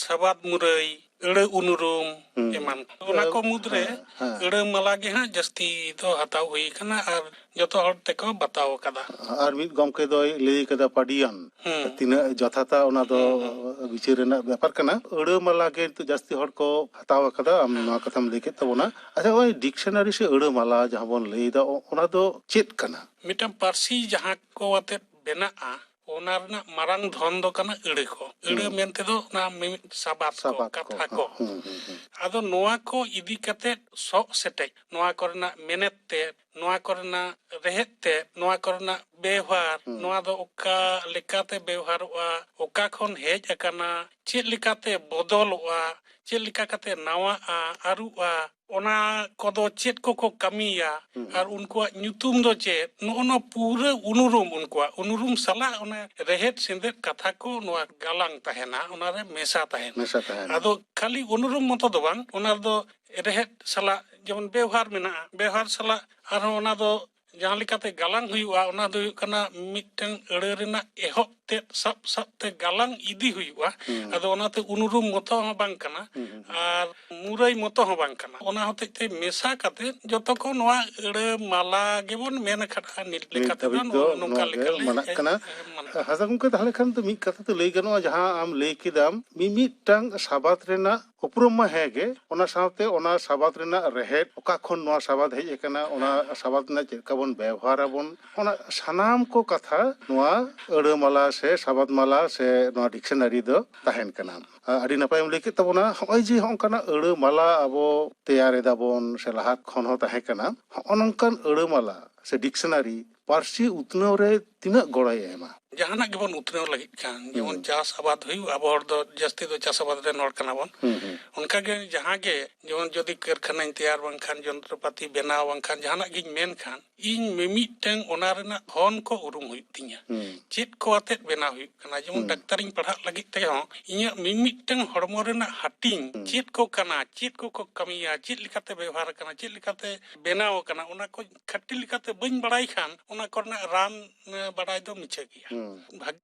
ᱥᱟᱵᱟᱫ ᱢᱩᱨᱟᱹᱭ, ᱟᱹᱲᱟᱹ ᱩᱱᱩᱨᱩᱢ ᱦᱩᱸ᱾ ᱮᱢᱟᱱ᱾ ᱚᱱᱟ ᱠᱚ ᱢᱩᱫᱽᱨᱮ ᱦᱮᱸ, ᱦᱮᱸ᱾ ᱟᱹᱲᱟᱹ ᱢᱟᱞᱟ ᱜᱮ ᱦᱟᱸᱜ ᱡᱟᱹᱥᱛᱤ ᱫᱚ ᱦᱟᱛᱟᱣ ᱦᱩᱭ ᱟᱠᱟᱱᱟ ᱟᱨ ᱡᱚᱛᱚ ᱦᱚᱲ ᱛᱮᱠᱚ ᱵᱟᱛᱟᱣ ᱟᱠᱟᱫᱟ᱾ ᱟᱨ ᱢᱤᱫ ᱜᱚᱢᱠᱮ ᱫᱚᱭ ᱞᱟᱹᱭ ᱠᱟᱫᱟ ᱯᱟᱹᱰᱤᱭᱟᱱ᱾ ᱦᱩᱸ᱾ ᱛᱤᱱᱟᱹᱜ ᱡᱚᱛᱷᱟᱛᱟ ᱚᱱᱟ ᱫᱚ ᱦᱩᱸ, ᱦᱩᱸ᱾ ᱵᱤᱪᱟᱹᱨ ᱨᱮᱱᱟᱜ ᱵᱮᱯᱟᱨ ᱠᱟᱱᱟ᱾ ᱟᱹᱲᱟᱹ ᱢᱟᱞᱟ ᱜᱮ ᱱᱤᱛᱚᱜ ᱡᱟᱹᱥᱛᱤ ᱦᱚᱲ ᱠᱚ ᱦᱟᱛᱟᱣ ᱟᱠᱟᱫᱟ᱾ ᱟᱢ ᱦᱮᱸ᱾ ᱱᱚᱣᱟ ᱠᱟᱛᱷᱟᱢ ᱞᱟᱹᱭ ᱠᱮᱫ ᱛᱟᱵᱚᱱᱟ᱾ ᱟᱪᱪᱷᱟ, ᱱᱚᱜᱼᱚᱭ ᱰᱤᱠᱥᱚᱱᱟᱨᱤ ᱥᱮ ᱟᱹᱲᱟᱹ ᱢᱟᱞᱟ ᱡᱟᱦᱟᱸ ᱵᱚᱱ ᱞᱟᱹᱭ ᱮᱫᱟ, ᱚ-, ᱚᱱᱟ ᱫᱚ ᱪᱮᱫ ᱠᱟᱱᱟ? ᱢᱤᱫᱴᱟᱝ ᱯᱟᱹᱨᱥᱤ ᱡᱟᱦᱟᱸ ᱠᱚ ᱟᱛᱮᱫ ᱵᱮᱱᱟᱜᱼᱟ, ᱚᱱᱟ ᱨᱮᱱᱟᱜ ᱢᱟᱨᱟᱝ ᱫᱷᱚᱱ ᱫᱚ ᱠᱟᱱᱟ ᱟᱹᱲᱟᱹ ᱠᱚ᱾ ᱟᱹᱲᱟᱹ ᱦᱩᱸ᱾ ᱢᱮᱱᱛᱮ ᱫᱚ ᱚᱱᱟ ᱢᱤᱢᱤᱫ ᱥᱟᱵᱟᱫ ᱠᱚ, ᱥᱟᱵᱟᱫ ᱠᱚ, ᱠᱟᱛᱷᱟ ᱠᱚ᱾ ᱦᱩᱸ, ᱦᱩᱸ, ᱦᱩᱸ᱾ ᱟᱫᱚ ᱱᱚᱣᱟ ᱠᱚ ᱤᱫᱤ ᱠᱟᱛᱮᱫ ᱥᱚᱜ ᱥᱮᱴᱮᱡ, ᱱᱚᱣᱟ ᱠᱚᱨᱮᱱᱟᱜ ᱢᱮᱱᱮᱛ ᱛᱮᱫ, ᱱᱚᱣᱟ ᱠᱚᱨᱮᱱᱟᱜ ᱨᱮᱦᱮᱫ ᱛᱮᱫ, ᱱᱚᱣᱟ ᱠᱚᱨᱮᱱᱟᱜ ᱵᱮᱣᱦᱟᱨ, ᱦᱩᱸ᱾ ᱱᱚᱣᱟ ᱫᱚ ᱚᱠᱟ ᱞᱮᱠᱟᱛᱮ ᱵᱮᱣᱦᱟᱨᱚᱜᱼᱟ, ᱚᱠᱟ ᱠᱷᱚᱱ ᱦᱮᱡ ᱟᱠᱟᱱᱟ, ᱪᱮᱫ ᱞᱮᱠᱟᱛᱮ ᱵᱚᱫᱚᱞᱚᱜᱼᱟ, ᱪᱮᱫ ᱞᱮᱠᱟ ᱠᱟᱛᱮ ᱱᱟᱣᱟᱜᱼᱟ, ᱟᱹᱨᱩᱜᱼᱟ, ᱚᱱᱟ ᱠᱚᱫᱚ ᱪᱮᱫ ᱠᱚᱠᱚ ᱠᱟᱹᱢᱤᱭᱟ, ᱦᱩᱸ᱾ ᱟᱨ ᱩᱱᱠᱩᱣᱟᱜ ᱧᱩᱛᱩᱢ ᱫᱚ ᱪᱮᱫ, ᱱᱚᱜᱼᱚ ᱱᱚᱣᱟ ᱯᱩᱨᱟᱹ ᱩᱱᱩᱨᱩᱢ, ᱩᱱᱠᱩᱣᱟᱜ ᱩᱱᱩᱨᱩᱢ ᱥᱟᱞᱟᱜ ᱚᱱᱟ ᱨᱮᱦᱮᱫ ᱥᱮᱸᱫᱮᱫ ᱠᱟᱛᱷᱟ ᱠᱚ ᱱᱚᱣᱟ ᱜᱟᱞᱟᱝ ᱛᱟᱦᱮᱱᱟ, ᱚᱱᱟᱨᱮ ᱢᱮᱥᱟ ᱛᱟᱦᱮᱱᱟ᱾ ᱢᱮᱥᱟ ᱛᱟᱦᱮᱱᱟ᱾ ᱟᱫᱚ ᱠᱷᱟᱹᱞᱤ ᱩᱱᱩᱨᱩᱢ ᱢᱚᱛᱚ ᱫᱚ ᱵᱟᱝ, ᱚᱱᱟ ᱨᱮᱫᱚ ᱨᱮᱦᱮᱫ ᱥᱟᱞᱟᱜ, ᱡᱮᱢᱚᱱ ᱵᱮᱣᱦᱟᱨ ᱢᱮᱱᱟᱜᱼᱟ, ᱵᱮᱣᱦᱟᱨ ᱥᱟᱞᱟᱜ ᱟᱨᱦᱚᱸ ᱚᱱᱟ ᱫᱚ ᱡᱟᱦᱟᱸ ᱞᱮᱠᱟᱛᱮ ᱜᱟᱞᱟᱝ ᱦᱩᱭᱩᱜᱼᱟ, ᱚᱱᱟ ᱫᱚ ᱦᱩᱭᱩᱜ ᱠᱟᱱᱟ ᱢᱤᱫᱴᱟᱝ ᱟᱹᱲᱟᱹ ᱨᱮᱱᱟᱜ ᱮᱦᱚᱵ ᱛᱮᱫ ᱥᱟᱵ ᱥᱟᱵ ᱛᱮ ᱜᱟᱞᱟᱝ ᱤᱫᱤ ᱦᱩᱭᱩᱜᱼᱟ᱾ ᱦᱩᱸ᱾ ᱟᱫᱚ ᱚᱱᱟᱛᱮ ᱩᱱᱩᱨᱩᱢ ᱢᱚᱛᱚ ᱦᱚᱸ ᱵᱟᱝ ᱠᱟᱱᱟ, ᱦᱩᱸ, ᱦᱩᱸ, ᱦᱩᱸ᱾ ᱟᱨ ᱢᱩᱨᱟᱹᱭ ᱢᱚᱛᱚ ᱦᱚᱸ ᱵᱟᱝ ᱠᱟᱱᱟ᱾ ᱚᱱᱟ ᱦᱚᱛᱮᱡ ᱛᱮ ᱢᱮᱥᱟ ᱠᱟᱛᱮ ᱡᱚᱛᱚ ᱠᱚ ᱱᱚᱣᱟ ᱟᱹᱲᱟᱹ ᱢᱟᱞᱟ ᱜᱮᱵᱚᱱ ᱢᱮᱱ ᱟᱠᱟᱫᱼᱟ ᱱᱤᱛ ᱱᱤᱛ ᱞᱮᱠᱟ ᱛᱮᱫᱚ ᱫᱷᱟᱹᱵᱤᱡ ᱫᱚ ᱱᱚ-, ᱱᱚᱝᱠᱟ ᱱᱚᱣᱟ ᱜᱮ ᱞᱮᱠᱟ ᱞᱮ, ᱢᱟᱱᱟᱜ ᱮ, ᱠᱟᱱᱟ᱾ ᱮ, ᱢᱟᱱᱟᱜ ᱠᱟᱱᱟ᱾ ᱦᱟᱸᱥᱫᱟ ᱜᱚᱢᱠᱮ, ᱛᱟᱦᱚᱞᱮ ᱠᱷᱟᱱ ᱫᱚ ᱢᱤᱫ ᱠᱟᱛᱷᱟ ᱛᱮ ᱞᱟᱹᱭ ᱜᱟᱱᱚᱜᱼᱟ, ᱡᱟᱦᱟᱸ ᱟᱢ ᱞᱟᱹᱭ ᱠᱮᱫᱟᱢ, ᱢᱤᱢᱤᱫᱴᱟᱝ ᱥᱟᱵᱟᱫ ᱨᱮᱱᱟᱜ ᱩᱯᱨᱩᱢ ᱢᱟ ᱦᱮᱸ ᱜᱮ, ᱚᱱᱟ ᱥᱟᱶᱛᱮ ᱚᱱᱟ ᱥᱟᱵᱟᱫ ᱨᱮᱱᱟᱜ ᱨᱮᱦᱮᱫ, ᱚᱠᱟ ᱠᱷᱚᱱ ᱱᱚᱣᱟ ᱥᱟᱵᱟᱫ ᱦᱮᱡ ᱟᱠᱟᱱᱟ, ᱚᱱᱟ ᱥᱟᱵᱟᱫ ᱨᱮᱱᱟᱜ ᱪᱮᱫ ᱞᱮᱠᱟ ᱵᱚᱱ ᱵᱮᱣᱦᱟᱨ ᱟᱵᱚᱱ, ᱚᱱᱟ ᱥᱟᱱᱟᱢ ᱠᱚ ᱠᱟᱛᱷᱟ ᱱᱚᱣᱟ ᱟᱹᱲᱟᱹ ᱢᱟᱞᱟ ᱥᱮ ᱥᱟᱵᱟᱫ ᱢᱟᱞᱟ ᱥᱮ ᱱᱚᱣᱟ ᱰᱤᱠᱥᱚᱱᱟᱨᱤ ᱫᱚ ᱛᱟᱦᱮᱱ ᱠᱟᱱᱟ᱾ ᱟ-, ᱟᱹᱰᱤ ᱱᱟᱯᱟᱭᱮᱢ ᱞᱟᱹᱭ ᱠᱮᱫ ᱛᱟᱵᱚᱱᱟ᱾ ᱦᱚᱸᱜᱼᱚᱭ ᱡᱮ ᱦᱚᱸᱜᱼᱚ ᱱᱚᱝᱠᱟᱱᱟᱜ ᱟᱹᱲᱟᱹ ᱢᱟᱞᱟ ᱟᱵᱚ ᱛᱮᱭᱟᱨ ᱮᱫᱟ ᱵᱚᱱ ᱥᱮ ᱞᱟᱦᱟ ᱠᱷᱚᱱ ᱦᱚᱸ ᱛᱟᱦᱮᱸ ᱠᱟᱱᱟ, ᱦᱚᱸᱜᱼᱚ ᱱᱚᱝᱠᱟᱱ ᱟᱹᱲᱟᱹ ᱢᱟᱞᱟ ᱥᱮ ᱰᱤᱠᱥᱚᱱᱟᱨᱤ ᱯᱟᱹᱨᱥᱤ ᱩᱛᱱᱟᱹᱣ ᱨᱮ ᱛᱤᱱᱟᱹᱜ ᱜᱚᱲᱚᱭ ᱮᱢᱟ? ᱡᱟᱦᱟᱱᱟᱜ ᱜᱮᱵᱚᱱ ᱩᱛᱱᱟᱹᱣ ᱞᱟᱹᱜᱤᱫ ᱠᱷᱟᱱ, ᱡᱮᱢᱚᱱ ᱦᱩᱸ᱾ ᱪᱟᱥ ᱟᱵᱟᱫ ᱦᱩᱭᱩᱜ, ᱟᱵᱚ ᱦᱚᱲ ᱫᱚ ᱡᱟᱹᱥᱛᱤ ᱫᱚ ᱪᱟᱥ ᱟᱵᱟᱫ ᱨᱮᱱ ᱦᱚᱲ ᱠᱟᱱᱟ ᱵᱚᱱ᱾ ᱦᱩᱸ, ᱦᱩᱸ᱾ ᱚᱱᱠᱟᱜᱮ ᱡᱟᱦᱟᱸ ᱜᱮ, ᱡᱮᱢᱚᱱ ᱡᱩᱫᱤ ᱠᱟᱹᱨᱠᱷᱟᱱᱟᱧ ᱛᱮᱭᱟᱨ ᱵᱟᱝᱠᱷᱟᱱ, ᱡᱚᱱᱛᱨᱚᱯᱟᱛᱤ ᱵᱮᱱᱟᱣ ᱵᱟᱝᱠᱷᱟᱱ, ᱡᱟᱦᱟᱱᱟᱜ ᱜᱤᱧ ᱢᱮᱱ ᱠᱷᱟᱱ, ᱤᱧ ᱢᱤᱢᱤᱫᱴᱟᱝ ᱚᱱᱟ ᱨᱮᱱᱟᱜ ᱦᱚᱱ ᱠᱚ ᱩᱨᱩᱢ ᱦᱩᱭᱩᱜ ᱛᱤᱧᱟ᱾ ᱦᱩᱸ᱾ ᱪᱮᱫ ᱠᱚ ᱟᱛᱮᱫ ᱵᱮᱱᱟᱣ ᱦᱩᱭᱩᱜ ᱠᱟᱱᱟ? ᱡᱮᱢᱚᱱ ᱦᱩᱸ᱾ ᱰᱟᱠᱛᱟᱨᱤᱧ ᱯᱟᱲᱦᱟᱜ ᱞᱟᱹᱜᱤᱫ ᱛᱮᱦᱚᱸ ᱤᱧᱟᱹᱜ ᱢᱤᱢᱤᱫᱴᱟᱝ ᱦᱚᱲᱢᱚ ᱨᱮᱱᱟᱜ ᱦᱟᱹᱴᱤᱧ, ᱦᱩᱸ᱾ ᱪᱮᱫ ᱠᱚ ᱠᱟᱱᱟ, ᱪᱮᱫ ᱠᱚᱠᱚ ᱠᱟᱹᱢᱤᱭᱟ, ᱪᱮᱫ ᱞᱮᱠᱟᱛᱮ ᱵᱮᱣᱦᱟᱨ ᱟᱠᱟᱱᱟ, ᱪᱮᱫ ᱞᱮᱠᱟᱛᱮ ᱵᱮᱱᱟᱣ ᱟᱠᱟᱱᱟ, ᱚᱱᱟ ᱠᱚ ᱠᱷᱟᱹᱴᱤ ᱞᱮᱠᱟᱛᱮ ᱵᱟᱹᱧ ᱵᱟᱲᱟᱭ ᱠᱷᱟᱱ, ᱚᱱᱟ ᱠᱚᱨᱮᱱᱟᱜ ᱨᱟᱱ, ᱮ, ᱵᱟᱰᱟᱭ ᱫᱚ ᱢᱤᱪᱷᱟᱹ ᱜᱮᱭᱟ᱾ ᱦᱩᱸ᱾ ᱵᱷᱟᱜ-,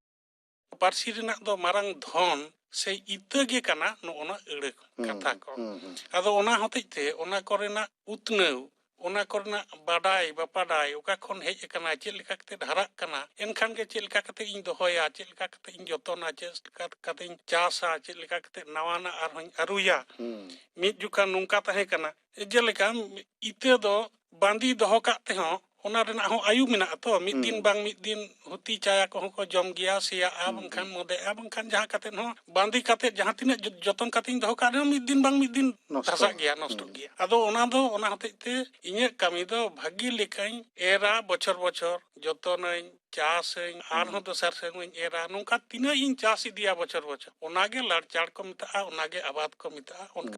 ᱯᱟᱹᱨᱥᱤ ᱨᱮᱱᱟᱜ ᱫᱚ ᱢᱟᱨᱟᱝ ᱫᱷᱚᱱ ᱥᱮ ᱤᱛᱟᱹ ᱜᱮ ᱠᱟᱱᱟ ᱱᱚᱜᱼᱚ ᱱᱚᱣᱟ ᱟᱹᱲᱟᱹ ᱦᱩᱸ, ᱠᱟᱛᱷᱟ ᱠᱚ᱾ ᱦᱩᱸ, ᱦᱩᱸ᱾ ᱟᱫᱚ ᱚᱱᱟ ᱦᱚᱛᱮᱡ ᱛᱮ ᱚᱱᱟ ᱠᱚᱨᱮᱱᱟᱜ ᱩᱛᱱᱟᱹᱣ, ᱚᱱᱟ ᱠᱚᱨᱮᱱᱟᱜ ᱵᱟᱰᱟᱭ ᱵᱟᱯᱟᱰᱟᱭ, ᱚᱠᱟ ᱠᱷᱚᱱ ᱦᱮᱡ ᱟᱠᱟᱱᱟ, ᱪᱮᱫ ᱞᱮᱠᱟ ᱠᱟᱛᱮ ᱦᱟᱨᱟᱜ ᱠᱟᱱᱟ, ᱮᱱᱠᱷᱟᱱ ᱜᱮ ᱪᱮᱫ ᱞᱮᱠᱟ ᱠᱟᱛᱮ ᱤᱧ ᱫᱚᱦᱚᱭᱟ, ᱪᱮᱫ ᱞᱮᱠᱟ ᱠᱟᱛᱮ ᱤᱧ ᱡᱚᱛᱚᱱᱟ, ᱪᱮᱫ ᱞᱮᱠᱟ ᱠᱟᱛᱮ ᱤᱧ ᱪᱟᱥᱟ, ᱪᱮᱫ ᱞᱮᱠᱟ ᱠᱟᱛᱮ ᱱᱟᱣᱟᱱᱟᱜ ᱟᱨᱦᱚᱸᱧ ᱟᱹᱨᱩᱭᱟ᱾ ᱦᱩᱸ᱾ ᱢᱤᱫ ᱡᱚᱠᱷᱟ ᱱᱚᱝᱠᱟ ᱛᱟᱦᱮᱸ ᱠᱟᱱᱟ, ᱡᱮᱞᱮᱠᱟ ᱤᱛᱟᱹ ᱫᱚ ᱵᱟᱸᱫᱤ ᱫᱚᱦᱚ ᱠᱟᱜ ᱛᱮᱦᱚᱸ ᱚᱱᱟ ᱨᱮᱱᱟᱜ ᱦᱚᱸ ᱟᱭᱩ ᱢᱮᱱᱟᱜᱼᱟ ᱛᱚ, ᱢᱤᱫ ᱫᱤᱱ ᱦᱩᱸ᱾ ᱵᱟᱝ ᱢᱤᱫ ᱫᱤᱱ ᱦᱩᱛᱤ ᱪᱟᱭᱟ ᱠᱚᱦᱚᱸ ᱠᱚ ᱡᱚᱢ ᱜᱮᱭᱟ, ᱥᱮᱭᱟᱜᱼᱟ, ᱦᱩᱸ, ᱵᱟᱝᱠᱷᱟᱱ ᱦᱩᱸ᱾ ᱢᱚᱫᱮᱜᱼᱟ, ᱵᱟᱝᱠᱷᱟᱱ ᱡᱟᱦᱟᱸ ᱠᱟᱛᱮ ᱦᱚᱸ ᱵᱟᱸᱫᱤ ᱠᱟᱛᱮ ᱡᱟᱦᱟᱸ ᱛᱤᱱᱟᱹᱜ ᱡᱚ-, ᱡᱚᱛᱚᱱ ᱠᱟᱛᱮᱧ ᱫᱚᱦᱚ ᱠᱟᱜ ᱨᱮᱦᱚᱸ ᱢᱤᱫ ᱫᱤᱱ ᱵᱟᱝ ᱢᱤᱫ ᱫᱤᱱ ᱱᱚᱥᱴᱚᱜᱼᱟ᱾ ᱫᱷᱟᱥᱟᱜ ᱜᱮᱭᱟ, ᱱᱚᱥᱴᱚᱜ ᱦᱩᱸ᱾ ᱜᱮᱭᱟ᱾ ᱟᱫᱚ ᱚᱱᱟ ᱫᱚ ᱚᱱᱟ ᱦᱚᱛᱮᱡ ᱛᱮ ᱤᱧᱟᱹᱜ ᱠᱟᱹᱢᱤ ᱫᱚ ᱵᱷᱟᱹᱜᱤ ᱞᱮᱠᱟᱧ ᱮᱨᱟ, ᱵᱚᱪᱷᱚᱨ ᱵᱚᱪᱷᱚᱨ ᱡᱚᱛᱚᱱᱟᱹᱧ, ᱪᱟᱥᱟᱹᱧ, ᱦᱩᱸ᱾ ᱟᱨᱦᱚᱸ ᱫᱚᱥᱟᱨ ᱥᱮᱨᱢᱟᱧ ᱮᱨᱟ, ᱱᱚᱝᱠᱟ ᱛᱤᱱᱟᱹᱜ ᱤᱧ ᱪᱟᱥ ᱤᱫᱤᱭᱟ ᱵᱚᱪᱷᱚᱨ ᱵᱚᱪᱷᱚᱨ, ᱚᱱᱟᱜᱮ ᱞᱟᱲᱪᱟᱲ ᱠᱚ ᱢᱮᱛᱟᱜᱼᱟ, ᱚᱱᱟᱜᱮ ᱟᱵᱟᱫ ᱠᱚ ᱢᱮᱛᱟᱜᱼᱟ᱾ ᱚᱱᱠᱟ ᱦᱩᱸ᱾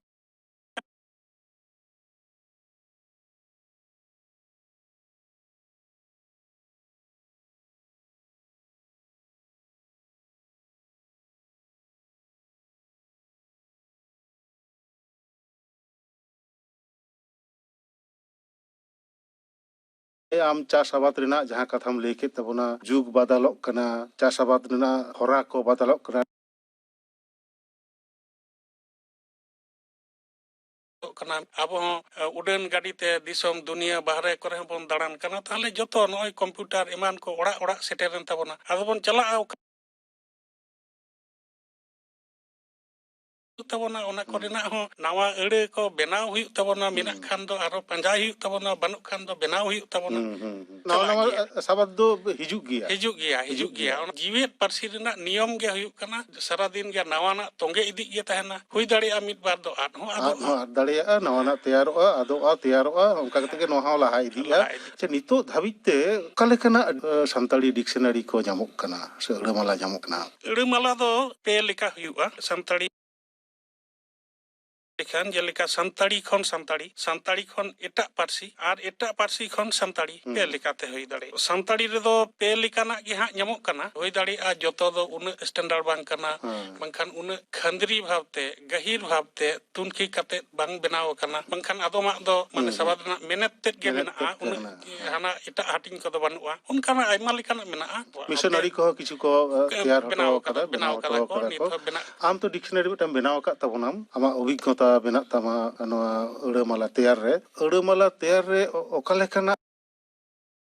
ᱟᱢ ᱪᱟᱥ ᱟᱵᱟᱫ ᱨᱮᱱᱟᱜ ᱡᱟᱦᱟᱸ ᱠᱟᱛᱷᱟᱢ ᱞᱟᱹᱭ ᱠᱮᱫ ᱛᱟᱵᱚᱱᱟ, ᱡᱩᱜᱽ ᱵᱟᱫᱟᱞᱚᱜ ᱠᱟᱱᱟ, ᱪᱟᱥ ᱟᱵᱟᱫ ᱨᱮᱱᱟᱜ ᱦᱚᱨᱟ ᱠᱚ ᱵᱟᱫᱟᱞᱚᱜ ᱠᱟᱱᱟ᱾ ᱠᱟᱱᱟ᱾ ᱟᱵᱚ ᱦᱚᱸ, ᱮ, ᱩᱰᱟᱹᱱ ᱜᱟᱹᱰᱤ ᱛᱮ ᱫᱤᱥᱚᱢ ᱫᱩᱱᱤᱭᱟᱹ ᱵᱟᱦᱨᱮ ᱠᱚᱨᱮ ᱦᱚᱸ ᱵᱚᱱ ᱫᱟᱬᱟᱱ ᱠᱟᱱᱟ᱾ ᱛᱟᱦᱚᱞᱮ ᱡᱚᱛᱚ ᱱᱚᱜᱼᱚᱭ ᱠᱚᱢᱯᱤᱭᱩᱴᱟᱨ ᱮᱢᱟᱱ ᱠᱚ ᱚᱲᱟᱜ ᱚᱲᱟᱜ ᱥᱮᱴᱮᱨᱮᱱ ᱛᱟᱵᱚᱱᱟ᱾ ᱟᱫᱚ ᱵᱚᱱ ᱪᱟᱞᱟᱜᱼᱟ ᱚᱠᱟ? ᱛᱟᱵᱚᱱᱟ, ᱚᱱᱟ ᱠᱚᱨᱮᱱᱟᱜ ᱦᱚᱸ ᱱᱟᱣᱟ ᱟᱹᱲᱟᱹ ᱠᱚ ᱵᱮᱱᱟᱣ ᱦᱩᱭᱩᱜ ᱛᱟᱵᱚᱱᱟ᱾ ᱢᱮᱱᱟᱜ ᱠᱷᱟᱱ ᱫᱚ ᱟᱨᱚ ᱯᱟᱸᱡᱟᱭ ᱦᱩᱭᱩᱜ ᱛᱟᱵᱚᱱᱟ, ᱵᱟᱹᱱᱩᱜ ᱠᱷᱟᱱ ᱫᱚ ᱵᱮᱱᱟᱣ ᱦᱩᱭᱩᱜ ᱛᱟᱵᱚᱱᱟ᱾ ᱦᱩᱸ, ᱦᱩᱸ, ᱦᱩᱸ᱾ ᱱᱟᱣᱟ ᱪᱟᱞᱟᱜ ᱱᱟᱣᱟ ᱜᱮᱭᱟ᱾ ᱥᱟᱵᱟᱫ ᱫᱚ ᱦᱤᱡᱩᱜ ᱜᱮᱭᱟ᱾ ᱦᱤᱡᱩᱜ ᱜᱮᱭᱟ, ᱦᱤᱡᱩᱜ ᱜᱮᱭᱟ᱾ ᱚᱱᱟ ᱡᱤᱣᱮᱫ ᱯᱟᱹᱨᱥᱤ ᱨᱮᱱᱟᱜ ᱱᱤᱭᱚᱢ ᱜᱮ ᱦᱩᱭᱩᱜ ᱠᱟᱱᱟ, ᱥᱟᱨᱟᱫᱤᱱ ᱜᱮ ᱱᱟᱣᱟᱱᱟᱜ ᱛᱚᱸᱜᱮ ᱤᱫᱤᱜ ᱜᱮ ᱛᱟᱦᱮᱱᱟ᱾ ᱦᱩᱭ ᱫᱟᱲᱮᱭᱟᱜᱼᱟ ᱢᱤᱫ ᱵᱟᱨ ᱫᱚ ᱟᱫ ᱦᱚᱸ ᱟᱫ ᱟᱫᱚᱜᱼᱟ᱾ ᱦᱚᱸ ᱟᱫ ᱫᱟᱲᱮᱭᱟᱜᱼᱟ, ᱱᱟᱣᱟᱱᱟᱜ ᱛᱮᱭᱟᱨᱚᱜᱼᱟ, ᱟᱫᱚᱜᱼᱟ, ᱛᱮᱭᱟᱨᱚᱜᱼᱟ, ᱚᱱᱠᱟ ᱠᱟᱛᱮ ᱜᱮ ᱱᱚᱣᱟ ᱦᱚᱸ ᱞᱟᱦᱟ ᱤᱫᱤᱜᱼᱟ᱾ ᱞᱟᱦᱟ ᱤᱫᱤᱜᱼᱟ᱾ ᱥᱮ ᱱᱤᱛᱚᱜ ᱫᱷᱟᱹᱵᱤᱡ ᱛᱮ ᱚᱠᱟ ᱞᱮᱠᱟᱱᱟᱜ, ᱮ, ᱥᱟᱱᱛᱟᱲᱤ ᱰᱤᱠᱥᱱᱟᱨᱤ ᱠᱚ ᱧᱟᱢᱚᱜ ᱠᱟᱱᱟ ᱥᱮ ᱟᱹᱲᱟᱹᱢᱟᱞᱟ ᱧᱟᱢᱚᱜ ᱠᱟᱱᱟ? ᱟᱹᱲᱟᱹᱢᱟᱞᱟ ᱫᱚ ᱯᱮ ᱞᱮᱠᱟ ᱦᱩᱭᱩᱜᱼᱟ᱾ ᱥᱟᱱᱛᱟᱲᱤ ᱞᱮᱠᱷᱟᱱ ᱡᱮᱞᱮᱠᱟ ᱥᱟᱱᱛᱟᱲᱤ ᱠᱷᱚᱱ ᱥᱟᱱᱛᱟᱲᱤ, ᱥᱟᱱᱛᱟᱲᱤ ᱠᱷᱚᱱ ᱮᱴᱟᱜ ᱯᱟᱹᱨᱥᱤ ᱟᱨ ᱮᱴᱟᱜ ᱯᱟᱹᱨᱥᱤ ᱠᱷᱚᱱ ᱥᱟᱱᱛᱟᱲᱤ, ᱯᱮ ᱞᱮᱠᱟᱛᱮ ᱦᱩᱭ ᱫᱟᱲᱮᱭᱟᱜᱼᱟ᱾ ᱥᱟᱱᱛᱟᱲᱤ ᱨᱮᱫᱚ ᱯᱮ ᱞᱮᱠᱟᱱᱟᱜ ᱜᱮ ᱦᱟᱸᱜ ᱧᱟᱢᱚᱜ ᱠᱟᱱᱟ᱾ ᱦᱩᱭ ᱫᱟᱲᱮᱭᱟᱜᱼᱟ ᱡᱚᱛᱚ ᱫᱚ ᱩᱱᱟᱹᱜ ᱥᱴᱮᱱᱰᱟᱨᱰ ᱵᱟᱝ ᱠᱟᱱᱟ, ᱦᱮᱸ᱾ ᱵᱟᱝᱠᱷᱟᱱ ᱩᱱᱟᱹᱜ ᱠᱷᱟᱹᱱᱫᱽᱨᱤ ᱵᱷᱟᱵᱽᱛᱮ, ᱜᱟᱹᱦᱤᱨ ᱵᱷᱟᱵᱽᱛᱮ ᱛᱩᱱᱠᱷᱤ ᱠᱟᱛᱮ ᱵᱟᱝ ᱵᱮᱱᱟᱣ ᱟᱠᱟᱱᱟ, ᱵᱟᱝᱠᱷᱟᱱ ᱟᱫᱚᱢᱟᱜ ᱫᱚ ᱢᱟᱱᱮ ᱥᱟᱵᱟᱫ ᱨᱮᱱᱟᱜ ᱢᱮᱱᱮᱛ ᱛᱮᱫ ᱜᱮ ᱢᱮᱱᱮᱛ ᱢᱮᱱᱟᱜᱼᱟ, ᱛᱮᱫ ᱜᱮ ᱩᱱᱟᱹᱜ ᱢᱮᱱᱟᱜᱼᱟ᱾ ᱦᱟᱱᱟ ᱮᱴᱟᱜ ᱦᱟᱹᱴᱤᱧ ᱠᱚᱫᱚ ᱵᱟᱹᱱᱩᱜᱼᱟ᱾ ᱚᱱᱠᱟᱱᱟᱜ ᱟᱭᱢᱟ ᱞᱮᱠᱟᱱᱟᱜ ᱢᱮᱱᱟᱜᱼᱟ᱾ ᱢᱤᱥᱚᱱᱟᱨᱤ ᱠᱚᱦᱚᱸ ᱠᱤᱪᱷᱩ ᱠᱚ, ᱮ, ᱛᱮᱭᱟᱨ ᱦᱚᱴᱚ ᱵᱮᱱᱟᱣ ᱟᱠᱟᱫᱟ, ᱟᱠᱟᱫᱟ, ᱵᱮᱱᱟᱣ ᱦᱚᱴᱚ ᱟᱠᱟᱫᱟ ᱠᱚ, ᱟᱠᱟᱫᱟ ᱱᱤᱛ ᱠᱚ᱾ ᱦᱚᱸ ᱵᱮᱱᱟᱜ ᱟᱢ ᱛᱚ ᱰᱤᱠᱥᱱᱟᱨᱤ ᱢᱤᱫᱴᱟᱝ ᱵᱮᱱᱟᱣ ᱟᱠᱟᱫ ᱛᱟᱵᱚᱱᱟᱢ, ᱟᱢᱟᱜ ᱚᱵᱷᱤᱜᱽᱜᱚᱛᱟ ᱢᱮᱱᱟᱜ ᱛᱟᱢᱟ ᱱᱚᱣᱟ ᱟᱹᱲᱟᱹᱢᱟᱞᱟ ᱛᱮᱭᱟᱨ ᱨᱮ᱾ ᱟᱹᱲᱟᱹᱢᱟᱞᱟ ᱛᱮᱭᱟᱨ ᱨᱮ ᱚ-, ᱚᱠᱟ ᱞᱮᱠᱟᱱᱟᱜ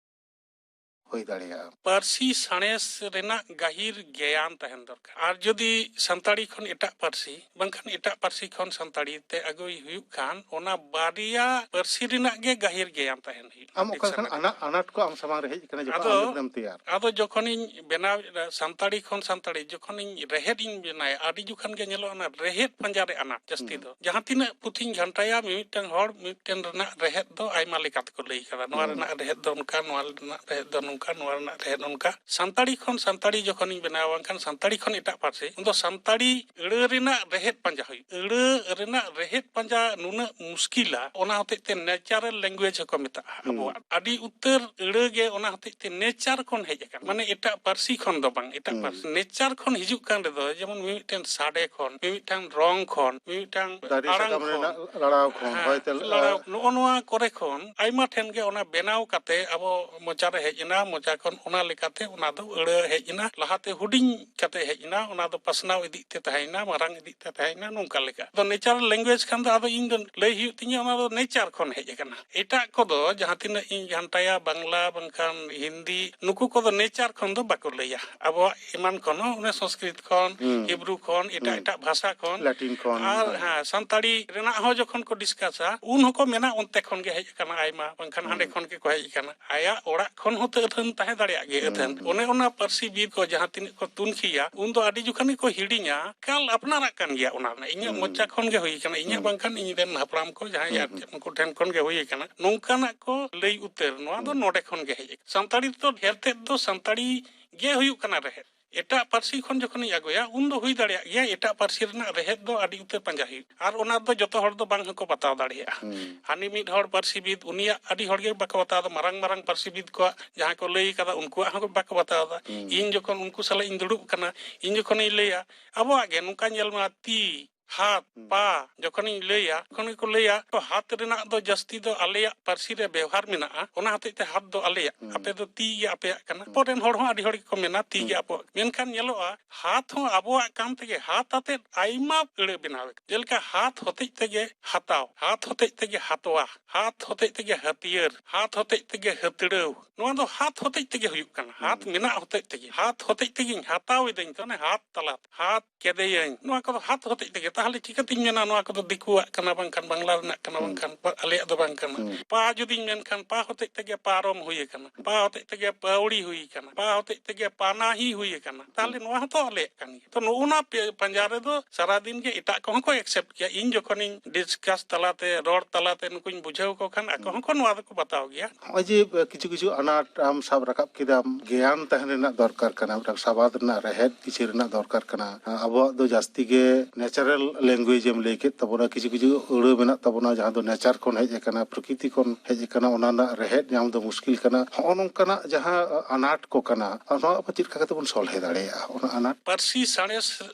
ᱦᱩᱭ ᱫᱟᱲᱮᱭᱟᱜᱼᱟ? ᱯᱟᱹᱨᱥᱤ ᱥᱟᱬᱮᱥ ᱨᱮᱱᱟᱜ ᱜᱟᱹᱦᱤᱨ ᱜᱮᱭᱟᱱ ᱛᱟᱦᱮᱱ ᱫᱚᱨᱠᱟᱨ᱾ ᱟᱨ ᱡᱩᱫᱤ ᱥᱟᱱᱛᱟᱲᱤ ᱠᱷᱚᱱ ᱮᱴᱟᱜ ᱯᱟᱹᱨᱥᱤ, ᱵᱟᱝᱠᱷᱟᱱ ᱮᱴᱟᱜ ᱯᱟᱹᱨᱥᱤ ᱠᱷᱚᱱ ᱥᱟᱱᱛᱟᱲᱤ ᱛᱮ ᱟᱹᱜᱩᱭ ᱦᱩᱭᱩᱜ ᱠᱷᱟᱱ, ᱚᱱᱟ ᱵᱟᱨᱭᱟ ᱯᱟᱹᱨᱥᱤ ᱨᱮᱱᱟᱜ ᱜᱮ ᱜᱟᱹᱦᱤᱨ ᱜᱮᱭᱟᱱ ᱛᱟᱦᱮᱱ ᱦᱩᱭᱩᱜᱼᱟ᱾ ᱟᱢ ᱚᱠᱟ ᱞᱮᱠᱟᱱ ᱰᱤᱠᱥᱱᱟᱨᱤ᱾ ᱟᱱᱟᱴ, ᱟᱱᱟᱴ ᱠᱚ ᱟᱢ ᱥᱟᱢᱟᱝ ᱨᱮ ᱦᱮᱡ ᱟᱠᱟᱱᱟ ᱡᱚᱠᱷᱚᱱ ᱟᱫᱚ ᱟᱢ ᱜᱤᱫᱽᱨᱟᱹᱢ ᱛᱮᱭᱟᱨ? ᱟᱫᱚ ᱡᱚᱠᱷᱚᱱᱤᱧ ᱵᱮᱱᱟᱣ ᱮᱫᱟ ᱥᱟᱱᱛᱟᱲᱤ ᱠᱷᱚᱱ ᱥᱟᱱᱛᱟᱲᱤ, ᱡᱚᱠᱷᱚᱱᱤᱧ ᱨᱮᱦᱮᱫ ᱤᱧ ᱵᱮᱱᱟᱣᱟ, ᱟᱹᱰᱤ ᱡᱚᱠᱷᱚᱱ ᱜᱮ ᱧᱮᱞᱚᱜᱼᱟ ᱚᱱᱟ ᱨᱮᱦᱮᱫ ᱯᱟᱸᱡᱟ ᱨᱮ ᱟᱱᱟᱴ ᱡᱟᱹᱥᱛᱤ ᱫᱚ᱾ ᱡᱟᱦᱟᱸ ᱛᱤᱱᱟᱹᱜ ᱯᱩᱛᱷᱤᱧ ᱜᱷᱟᱱᱴᱟᱭᱟ, ᱢᱤᱢᱤᱫᱴᱟᱝ ᱦᱚᱲ ᱢᱤᱫᱴᱮᱱ ᱨᱮᱱᱟᱜ ᱨᱮᱦᱮᱫ ᱫᱚ ᱟᱭᱢᱟ ᱞᱮᱠᱟ ᱛᱮᱠᱚ ᱞᱟᱹᱭ ᱠᱟᱫᱟ, ᱱᱚᱣᱟ ᱨᱮᱱᱟᱜ ᱨᱮᱦᱮᱫ ᱫᱚ ᱚᱱᱠᱟ, ᱱᱚᱣᱟ ᱨᱮᱱᱟᱜ ᱨᱮᱦᱮᱫ ᱫᱚ ᱱᱚᱝᱠᱟ, ᱱᱚᱣᱟ ᱨᱮᱱᱟᱜ ᱨᱮᱦᱮᱫ ᱚᱱᱠᱟ᱾ ᱥᱟᱱᱛᱟᱲᱤ ᱠᱷᱚᱱ ᱥᱟᱱᱛᱟᱲᱤ ᱡᱚᱠᱷᱚᱱᱤᱧ ᱵᱮᱱᱟᱣᱟ, ᱵᱟᱝᱠᱷᱟᱱ ᱥᱟᱱᱛᱟᱲᱤ ᱠᱷᱚᱱ ᱮᱴᱟᱜ ᱯᱟᱹᱨᱥᱤ, ᱩᱱᱫᱚ ᱥᱟᱱᱛᱟᱲᱤ ᱟᱹᱲᱟᱹ ᱨᱮᱱᱟᱜ ᱨᱮᱦᱮᱫ ᱯᱟᱸᱡᱟ ᱦᱩᱭᱩᱜᱼᱟ᱾ ᱟᱹᱲᱟᱹ ᱨᱮᱱᱟᱜ ᱨᱮᱦᱮᱫ ᱯᱟᱸᱡᱟ ᱱᱩᱱᱟᱹᱜ ᱢᱩᱥᱠᱤᱞᱟ, ᱚᱱᱟ ᱦᱚᱛᱮᱡ ᱛᱮ natural language ᱦᱚᱸᱠᱚ ᱢᱮᱛᱟᱜᱼᱟ ᱟᱵᱚᱣᱟᱜ᱾ ᱟᱹᱰᱤ ᱩᱛᱟᱹᱨ ᱟᱹᱲᱟᱹ ᱜᱮ ᱚᱱᱟ ᱦᱚᱛᱮᱡ ᱛᱮ nature ᱠᱷᱚᱱ ᱦᱮᱡ ᱟᱠᱟᱱᱟ, ᱢᱟᱱᱮ ᱮᱴᱟᱜ ᱯᱟᱹᱨᱥᱤ ᱠᱷᱚᱱ ᱫᱚ ᱵᱟᱝ, ᱮᱴᱟᱜ ᱯᱟᱹᱨᱥᱤ᱾ Nature ᱠᱷᱚᱱ ᱦᱤᱡᱩᱜ ᱠᱟᱱ ᱨᱮᱫᱚ, ᱡᱮᱢᱚᱱ ᱢᱤᱢᱤᱫᱴᱮᱱ ᱥᱟᱰᱮ ᱠᱷᱚᱱ, ᱢᱤᱢᱤᱫᱴᱟᱝ ᱨᱚᱝ ᱠᱷᱚᱱ, ᱢᱤᱢᱤᱫᱴᱟᱝ ᱫᱟᱨᱮ ᱟᱲᱟᱝ ᱥᱟᱠᱟᱢ ᱠᱷᱚᱱ, ᱨᱮᱱᱟᱜ ᱞᱟᱲᱟᱣ ᱠᱷᱚᱱ, ᱦᱮᱸ, ᱦᱚᱭᱛᱮ, ᱞᱟᱲᱟᱣ, ᱱᱚᱜᱼᱚ ᱱᱚᱣᱟ ᱠᱚᱨᱮ ᱠᱷᱚᱱ ᱟᱭᱢᱟ ᱴᱷᱮᱱ ᱜᱮ ᱚᱱᱟ ᱵᱮᱱᱟᱣ ᱠᱟᱛᱮ ᱟᱵᱚ ᱢᱚᱪᱟ ᱨᱮ ᱦᱮᱡ ᱮᱱᱟ᱾ ᱢᱚᱪᱟ ᱠᱷᱚᱱ, ᱚᱱᱟ ᱞᱮᱠᱟᱛᱮ ᱚᱱᱟ ᱫᱚ ᱟᱹᱲᱟᱹ ᱦᱮᱡ ᱮᱱᱟ, ᱞᱟᱦᱟᱛᱮ ᱦᱩᱰᱤᱧ ᱠᱟᱛᱮ ᱦᱮᱡ ᱮᱱᱟ, ᱚᱱᱟ ᱫᱚ ᱯᱟᱥᱱᱟᱣ ᱤᱫᱤᱜ ᱛᱮ ᱛᱟᱦᱮᱸᱭᱮᱱᱟ, ᱢᱟᱨᱟᱝ ᱤᱫᱤᱜ ᱛᱮ ᱛᱟᱦᱮᱸᱭᱮᱱᱟ, ᱱᱚᱝᱠᱟ ᱞᱮᱠᱟ᱾ ᱟᱫᱚ natural language ᱠᱷᱟᱱ ᱫᱚ ᱟᱫᱚ ᱤᱧ ᱫᱚ ᱞᱟᱹᱭ ᱦᱩᱭᱩᱜ ᱛᱤᱧᱟᱹ, ᱚᱱᱟ ᱫᱚ nature ᱠᱷᱚᱱ ᱦᱮᱡ ᱟᱠᱟᱱᱟ᱾ ᱮᱴᱟᱜ ᱠᱚᱫᱚ ᱡᱟᱦᱟᱸ ᱛᱤᱱᱟᱹᱜ ᱤᱧ ᱜᱷᱟᱱᱴᱟᱭᱟ, ᱵᱟᱝᱞᱟ ᱵᱟᱝᱠᱷᱟᱱ ᱦᱤᱱᱫᱤ, ᱱᱩᱠᱩ ᱠᱚᱫᱚ nature ᱠᱷᱚᱱ ᱫᱚ ᱵᱟᱠᱚ ᱞᱟᱹᱭᱟ᱾ ᱟᱵᱚᱣᱟᱜ ᱮᱢᱟᱱ ᱠᱷᱚᱱ ᱦᱚᱸ ᱚᱱᱮ ᱥᱚᱝᱥᱠᱨᱤᱛ ᱠᱷᱚᱱ, ᱦᱩᱸ᱾ ᱦᱤᱵᱨᱩ ᱠᱷᱚᱱ, ᱮᱴᱟᱜ ᱦᱩᱸ᱾ ᱮᱴᱟᱜ ᱵᱷᱟᱥᱟ ᱠᱷᱚᱱ, ᱞᱮᱴᱤᱱ ᱠᱷᱚᱱ, ᱟᱨ ᱦᱳᱭ᱾ ᱦᱮᱸ, ᱥᱟᱱᱛᱟᱲᱤ ᱨᱮᱱᱟᱜ ᱦᱚᱸ ᱡᱚᱠᱷᱚᱱ ᱠᱚ ᱰᱤᱥᱠᱟᱥᱟ, ᱩᱱ ᱦᱚᱸᱠᱚ ᱢᱮᱱᱟ ᱚᱱᱛᱮ ᱠᱷᱚᱱ ᱜᱮ ᱦᱮᱡ ᱟᱠᱟᱱᱟ ᱟᱭᱢᱟ, ᱵᱟᱝᱠᱷᱟᱱ ᱦᱩᱸ᱾ ᱦᱟᱸᱰᱮ ᱠᱷᱚᱱ ᱜᱮᱠᱚ ᱦᱮᱡ ᱟᱠᱟᱱᱟ᱾ ᱟᱭᱟᱜ ᱚᱲᱟᱜ ᱠᱷᱚᱱ ᱦᱚᱸ ᱛᱚ ᱟᱹᱛᱷᱟᱹᱱ ᱛᱟᱦᱮᱸ ᱫᱟᱲᱮᱭᱟᱜ ᱜᱮ, ᱦᱩᱸ, ᱟᱹᱛᱷᱟᱹᱱ᱾ ᱦᱩᱸ᱾ ᱚᱱᱮ ᱚᱱᱟ ᱯᱟᱹᱨᱥᱤ ᱵᱤᱫ ᱠᱚ ᱡᱟᱦᱟᱸ ᱛᱤᱱᱟᱹᱜ ᱠᱚ ᱛᱩᱱᱠᱷᱤᱭᱟ, ᱩᱱ ᱫᱚ ᱟᱹᱰᱤ ᱡᱚᱠᱷᱚᱱ ᱜᱮᱠᱚ ᱦᱤᱲᱤᱧᱟ, ᱮᱠᱟᱞ ᱟᱯᱱᱟᱨᱟᱜ ᱠᱟᱱ ᱜᱮᱭᱟ, ᱚᱱᱟ ᱨᱮᱱᱟᱜ ᱤᱧᱟᱹᱜ ᱦᱩᱸ᱾ ᱢᱚᱪᱟ ᱠᱷᱚᱱ ᱜᱮ ᱦᱩᱭ ᱟᱠᱟᱱᱟ, ᱤᱧᱟᱹᱜ ᱦᱩᱸ᱾ ᱵᱟᱝᱠᱷᱟᱱ ᱤᱧ ᱨᱮᱱ ᱦᱟᱯᱲᱟᱢ ᱠᱚ ᱡᱟᱦᱟᱸᱭ ᱦᱩᱸ, ᱟᱨ ᱦᱩᱸ᱾ ᱪᱮᱫ ᱩᱱᱠᱩ ᱴᱷᱮᱱ ᱠᱷᱚᱱ ᱜᱮ ᱦᱩᱭ ᱟᱠᱟᱱᱟ, ᱱᱚᱝᱠᱟᱱᱟᱜ ᱠᱚ ᱞᱟᱹᱭ ᱩᱛᱟᱹᱨ, ᱱᱚᱣᱟ ᱫᱚ ᱦᱩᱸ᱾ ᱱᱚᱰᱮ ᱠᱷᱚᱱ ᱜᱮ ᱦᱮᱡ ᱟᱠᱟᱱᱟ᱾ ᱥᱟᱱᱛᱟᱲᱤ ᱫᱚ ᱰᱷᱮᱨ ᱛᱮᱫ ᱫᱚ ᱥᱟᱱᱛᱟᱲᱤ ᱜᱮ ᱦᱩᱭᱩᱜ ᱠᱟᱱᱟ ᱨᱮᱦᱮᱫ᱾ ᱮᱴᱟᱜ ᱯᱟᱹᱨᱥᱤ ᱠᱷᱚᱱ ᱡᱚᱠᱷᱚᱱᱤᱧ ᱟᱹᱜᱩᱭᱟ, ᱩᱱ ᱫᱚ ᱦᱩᱭ ᱫᱟᱲᱮᱭᱟᱜ ᱜᱮᱭᱟ ᱮᱴᱟᱜ ᱯᱟᱹᱨᱥᱤ ᱨᱮᱱᱟᱜ ᱨᱮᱦᱮᱫ ᱫᱚ ᱟᱹᱰᱤ ᱩᱛᱟᱹᱨ ᱯᱟᱸᱡᱟ ᱦᱩᱭᱩᱜᱼᱟ, ᱟᱨ ᱚᱱᱟ ᱫᱚ ᱡᱚᱛᱚ ᱦᱚᱲ ᱫᱚ ᱵᱟᱝ ᱦᱚᱸᱠᱚ ᱵᱟᱛᱟᱣ ᱫᱟᱲᱮᱭᱟᱜᱼᱟ᱾ ᱦᱩᱸ᱾ ᱦᱟᱹᱱᱤ ᱢᱤᱫ ᱦᱚᱲ ᱯᱟᱹᱨᱥᱤᱵᱤᱫ, ᱩᱱᱤᱭᱟᱜ ᱟᱹᱰᱤ ᱦᱚᱲ ᱜᱮ ᱵᱟᱠᱚ ᱵᱟᱛᱟᱣ ᱫᱟ, ᱢᱟᱨᱟᱝ ᱢᱟᱨᱟᱝ ᱯᱟᱹᱨᱥᱤᱵᱤᱫ ᱠᱚᱣᱟᱜ ᱡᱟᱦᱟᱸ ᱠᱚ ᱞᱟᱹᱭ ᱠᱟᱫᱟ, ᱩᱱᱠᱩᱣᱟᱜ ᱦᱚᱸ ᱵᱟᱠᱚ ᱵᱟᱛᱟᱣ ᱫᱟ᱾ ᱦᱩᱸ᱾ ᱤᱧ ᱡᱚᱠᱷᱚᱱ ᱩᱱᱠᱩ ᱥᱟᱞᱟᱜ ᱤᱧ ᱫᱩᱲᱩᱵ ᱠᱟᱱᱟ, ᱤᱧ ᱡᱚᱠᱷᱚᱱᱤᱧ ᱞᱟᱹᱭᱟ, ᱟᱵᱚᱣᱟᱜ ᱜᱮ ᱱᱚᱝᱠᱟ ᱧᱮᱞ ᱢᱮ, ᱛᱤ, ᱦᱟᱛ, ᱦᱩᱸ᱾ ᱯᱟ, ᱡᱚᱠᱷᱚᱱᱤᱧ ᱞᱟᱹᱭᱟ, ᱛᱚᱠᱷᱚᱱ ᱜᱮᱠᱚ ᱞᱟᱹᱭᱟ, "ᱛᱚ, ᱦᱟᱛ ᱨᱮᱱᱟᱜ ᱫᱚ ᱡᱟᱹᱥᱛᱤ ᱫᱚ ᱟᱞᱮᱭᱟᱜ ᱯᱟᱹᱨᱥᱤ ᱨᱮ ᱵᱮᱣᱦᱟᱨ ᱢᱮᱱᱟᱜᱼᱟ, ᱚᱱᱟ ᱦᱚᱛᱮᱡ ᱛᱮ ᱦᱟᱛ ᱫᱚ ᱟᱞᱮᱭᱟᱜ, ᱦᱩᱸ᱾ ᱟᱯᱮ ᱫᱚ ᱛᱤ ᱜᱮ ᱟᱯᱮᱭᱟᱜ ᱠᱟᱱᱟ᱾" ᱦᱩᱸ᱾ ᱯᱚᱨᱮᱱ ᱦᱚᱲ ᱦᱚᱸ ᱟᱹᱰᱤ ᱦᱚᱲ ᱜᱮᱠᱚ ᱢᱮᱱᱟ, "ᱛᱤ ᱜᱮ ᱦᱩᱸ᱾ ᱟᱵᱚᱣᱟᱜ᱾" ᱢᱮᱱᱠᱷᱟᱱ ᱧᱮᱞᱚᱜᱼᱟ, ᱦᱟᱛ ᱦᱚᱸ ᱟᱵᱚᱣᱟᱜ ᱠᱟᱱ ᱛᱮᱜᱮ ᱦᱟᱛ ᱟᱛᱮᱫ ᱟᱭᱢᱟ ᱟᱹᱲᱟᱹ ᱵᱮᱱᱟᱣ ᱟᱠᱟᱱᱟ᱾ ᱡᱮᱞᱮᱠᱟ, ᱦᱟᱛ ᱦᱚᱛᱮᱡ ᱛᱮᱜᱮ ᱦᱟᱛᱟᱣ, ᱦᱟᱛ ᱦᱚᱛᱮᱡ ᱛᱮᱜᱮ ᱦᱟᱛᱣᱟ, ᱦᱟᱛ ᱦᱚᱛᱮᱡ ᱛᱮᱜᱮ ᱦᱟᱹᱛᱭᱟᱹᱨ, ᱦᱟᱛ ᱦᱚᱛᱮᱡ ᱛᱮᱜᱮ ᱦᱟᱹᱛᱲᱟᱹᱣ᱾ ᱱᱚᱣᱟ ᱫᱚ ᱦᱟᱛ ᱦᱚᱛᱮᱡ ᱛᱮᱜᱮ ᱦᱩᱭᱩᱜ ᱠᱟᱱᱟ, ᱦᱟᱛ ᱦᱩᱸ᱾ ᱢᱮᱱᱟᱜ ᱦᱚᱛᱮᱡ ᱛᱮᱜᱮ, ᱦᱟᱛ ᱦᱚᱛᱮᱡ ᱛᱮᱜᱮᱧ ᱦᱟᱛᱟᱣ ᱮᱫᱟᱹᱧ, ᱛᱟᱦᱞᱮ ᱦᱟᱛ ᱛᱟᱞᱟᱛᱮ, ᱦᱟᱛ ᱠᱮᱫᱮᱭᱟᱹᱧ, ᱱᱚᱣᱟ ᱠᱚᱫᱚ ᱦᱟᱛ ᱦᱚᱛᱮᱡ ᱛᱮᱜᱮ᱾ ᱛᱟᱦᱞᱮ ᱪᱤᱠᱟᱹᱛᱤᱧ ᱢᱮᱱᱟ ᱱᱚᱣᱟ ᱠᱚᱫᱚ ᱫᱤᱠᱩᱣᱟᱜ ᱠᱟᱱᱟ, ᱵᱟᱝᱠᱷᱟᱱ ᱵᱟᱝᱞᱟ ᱨᱮᱱᱟᱜ ᱠᱟᱱᱟ, ᱦᱩᱸ᱾ ᱵᱟᱝᱠᱷᱟᱱ ᱵᱟ-, ᱟᱞᱮᱭᱟᱜ ᱫᱚ ᱵᱟᱝ ᱠᱟᱱᱟ? ᱦᱩᱸ᱾ ᱯᱟ ᱡᱩᱫᱤᱧ ᱢᱮᱱᱠᱷᱟᱱ, ᱯᱟ ᱦᱚᱛᱮᱡ ᱛᱮᱜᱮ ᱯᱟᱨᱚᱢ ᱦᱩᱭ ᱟᱠᱟᱱᱟ, ᱯᱟ ᱦᱚᱛᱮᱡ ᱛᱮᱜᱮ ᱯᱟᱹᱣᱲᱤ ᱦᱩᱭ ᱟᱠᱟᱱᱟ, ᱯᱟ ᱦᱚᱛᱮᱡ ᱛᱮᱜᱮ ᱯᱟᱱᱟᱦᱤ ᱦᱩᱭ ᱟᱠᱟᱱᱟ, ᱛᱟᱦᱞᱮ ᱦᱩᱸ᱾ ᱱᱚᱣᱟ ᱦᱚᱸᱛᱚ ᱟᱞᱮᱭᱟᱜ ᱠᱟᱱ ᱜᱮᱭᱟ᱾ ᱛᱚ, ᱱᱚᱜᱼᱚ ᱱᱟ ᱯᱮ-, ᱯᱟᱸᱡᱟ ᱨᱮᱫᱚ ᱥᱟᱨᱟᱫᱤᱱ ᱜᱮ ᱮᱴᱟᱜ ᱠᱚᱦᱚᱸ ᱠᱚ accept ᱜᱮᱭᱟ᱾ ᱤᱧ ᱡᱚᱠᱷᱚᱱᱤᱧ discuss ᱛᱟᱞᱟᱛᱮ, ᱨᱚᱲ ᱛᱟᱞᱟᱛᱮ ᱱᱩᱠᱩᱧ ᱵᱩᱡᱷᱟᱹᱣ ᱟᱠᱚ ᱠᱷᱟᱱ, ᱟᱠᱚ ᱦᱩᱸ᱾ ᱦᱚᱸᱠᱚ ᱱᱚᱣᱟ ᱫᱚᱠᱚ ᱵᱟᱛᱟᱣ ᱜᱮᱭᱟ᱾ ᱱᱚᱜᱼᱚᱭ ᱡᱮ, ᱮ, ᱠᱤᱪᱷᱩ ᱠᱤᱪᱷᱩ ᱟᱱᱟᱴ ᱟᱢ ᱥᱟᱵ ᱨᱟᱠᱟᱵ ᱠᱮᱫᱟᱢ, ᱜᱮᱭᱟᱱ ᱛᱟᱦᱮᱱ ᱨᱮᱱᱟᱜ ᱫᱚᱨᱠᱟᱨ ᱠᱟᱱᱟ, ᱢᱤᱫᱴᱟᱝ ᱥᱟᱵᱟᱫ ᱨᱮᱱᱟᱜ ᱨᱮᱦᱮᱫ ᱠᱤᱪᱷᱩ ᱨᱮᱱᱟᱜ ᱫᱚᱨᱠᱟᱨ ᱠᱟᱱᱟ᱾ ᱟᱵᱚᱣᱟᱜ ᱫᱚ ᱡᱟᱹᱥᱛᱤ ᱜᱮ natural language ᱮᱢ ᱞᱟᱹᱭ ᱠᱮᱫ ᱛᱟᱵᱚᱱᱟ, ᱠᱤᱪᱷᱩ ᱠᱤᱪᱷᱩ ᱟᱹᱲᱟᱹ ᱢᱮᱱᱟᱜ ᱛᱟᱵᱚᱱᱟ ᱡᱟᱦᱟᱸ ᱫᱚ nature ᱠᱷᱚᱱ ᱦᱮᱡ ᱟᱠᱟᱱᱟ, ᱯᱨᱚᱠᱨᱤᱛᱤ ᱠᱷᱚᱱ ᱦᱮᱡ ᱟᱠᱟᱱᱟ, ᱚᱱᱟ ᱨᱮᱱᱟᱜ ᱨᱮᱦᱮᱫ ᱧᱟᱢ ᱫᱚ ᱢᱩᱥᱠᱤᱞ ᱠᱟᱱᱟ᱾ ᱦᱚᱸᱜᱼᱚ ᱱᱚᱝᱠᱟᱱᱟᱜ ᱡᱟᱦᱟᱸ ᱟᱱᱟᱴ ᱠᱚ ᱠᱟᱱᱟ, ᱱᱚᱣᱟ ᱟᱵᱚ ᱪᱮᱫ ᱞᱮᱠᱟ ᱠᱟᱛᱮ ᱵᱚᱱ ᱥᱚᱞᱦᱮ ᱫᱟᱲᱮᱭᱟᱜᱼᱟ ᱚᱱᱟ ᱟᱱᱟᱴ? ᱯᱟᱹᱨᱥᱤ ᱥᱟᱬᱮᱥ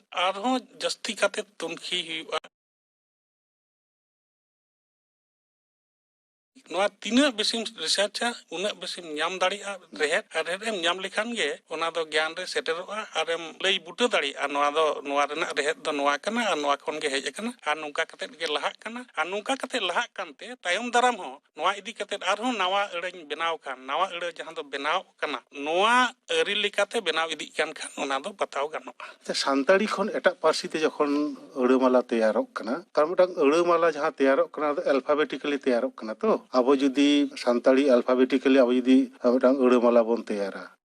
ᱟᱨᱦᱚᱸ ᱡᱟᱹᱥᱛᱤ ᱠᱟᱛᱮ ᱛᱩᱱᱠᱷᱤ ᱦᱩᱭᱩᱜᱼᱟ᱾ ᱱᱚᱣᱟ ᱛᱤᱱᱟᱹᱜ ᱵᱮᱥᱤᱢ ᱨᱤᱥᱟᱨᱪᱟ, ᱩᱱᱟᱹᱜ ᱵᱮᱥᱤᱢ ᱧᱟᱢ ᱫᱟᱲᱮᱭᱟᱜᱼᱟ ᱨᱮᱦᱮᱫ᱾ ᱟᱨ ᱨᱮᱦᱮᱫ ᱮᱢ ᱧᱟᱢ ᱞᱮᱠᱷᱟᱱ ᱜᱮ ᱚᱱᱟ ᱫᱚ ᱜᱮᱭᱟᱱ ᱨᱮ ᱥᱮᱴᱮᱨᱚᱜᱼᱟ ᱟᱨᱮᱢ ᱞᱟᱹᱭ ᱵᱩᱴᱟᱹ ᱫᱟᱲᱮᱭᱟᱜᱼᱟ, ᱱᱚᱣᱟ ᱫᱚ, ᱱᱚᱣᱟ ᱨᱮᱱᱟᱜ ᱨᱮᱦᱮᱫ ᱫᱚ ᱱᱚᱣᱟ ᱠᱟᱱᱟ ᱟᱨ ᱱᱚᱣᱟ ᱠᱷᱚᱱ ᱜᱮ ᱦᱮᱡ ᱟᱠᱟᱱᱟ ᱟᱨ ᱱᱚᱝᱠᱟ ᱠᱟᱛᱮᱫ ᱜᱮ ᱞᱟᱦᱟᱜ ᱠᱟᱱᱟ ᱟᱨ ᱱᱚᱝᱠᱟ ᱠᱟᱛᱮᱫ ᱞᱟᱦᱟᱜ ᱠᱟᱱᱛᱮ ᱛᱟᱭᱚᱢ ᱫᱟᱨᱟᱢ ᱦᱚᱸ ᱱᱚᱣᱟ ᱤᱫᱤ ᱠᱟᱛᱮᱫ ᱟᱨᱦᱚᱸ ᱱᱟᱣᱟ ᱟᱹᱲᱟᱹᱧ ᱵᱮᱱᱟᱣ ᱠᱷᱟᱱ, ᱱᱟᱣᱟ ᱟᱹᱲᱟᱹ ᱡᱟᱦᱟᱸ ᱫᱚ ᱵᱮᱱᱟᱣ ᱠᱟᱱᱟ, ᱱᱚᱣᱟ ᱟᱹᱨᱤ ᱞᱮᱠᱟᱛᱮ ᱵᱮᱱᱟᱣ ᱤᱫᱤᱜ ᱠᱟᱱ ᱠᱷᱟᱱ ᱚᱱᱟ ᱫᱚ ᱵᱟᱛᱟᱣ ᱜᱟᱱᱚᱜᱼᱟ᱾ ᱟᱪᱪᱷᱟ, ᱥᱟᱱᱛᱟᱲᱤ ᱠᱷᱚᱱ ᱮᱴᱟᱜ ᱯᱟᱹᱨᱥᱤ ᱛᱮ ᱡᱚᱠᱷᱚᱱ ᱟᱹᱲᱟᱹᱢᱟᱞᱟ ᱛᱮᱭᱟᱨᱚᱜ ᱠᱟᱱᱟ, ᱠᱟᱨᱚᱱ ᱢᱤᱫᱴᱟᱝ ᱟᱹᱲᱟᱹᱢᱟᱞᱟ ᱡᱟᱦᱟᱸ ᱛᱮᱭᱟᱨᱚᱜ ᱠᱟᱱᱟ, ᱚᱱᱟ ᱫᱚ alphabetically ᱛᱮᱭᱟᱨᱚᱜ ᱠᱟᱱᱟ ᱛᱚ᱾ ᱟᱵᱚ ᱡᱩᱫᱤ ᱥᱟᱱᱛᱟᱲᱤ alphabetically ᱟᱵᱚ ᱡᱩᱫᱤ ᱢᱤᱫᱴᱟᱝ ᱟᱹᱲᱟᱹᱢᱟᱞᱟ ᱵᱚᱱ ᱛᱮᱭᱟᱨᱟ,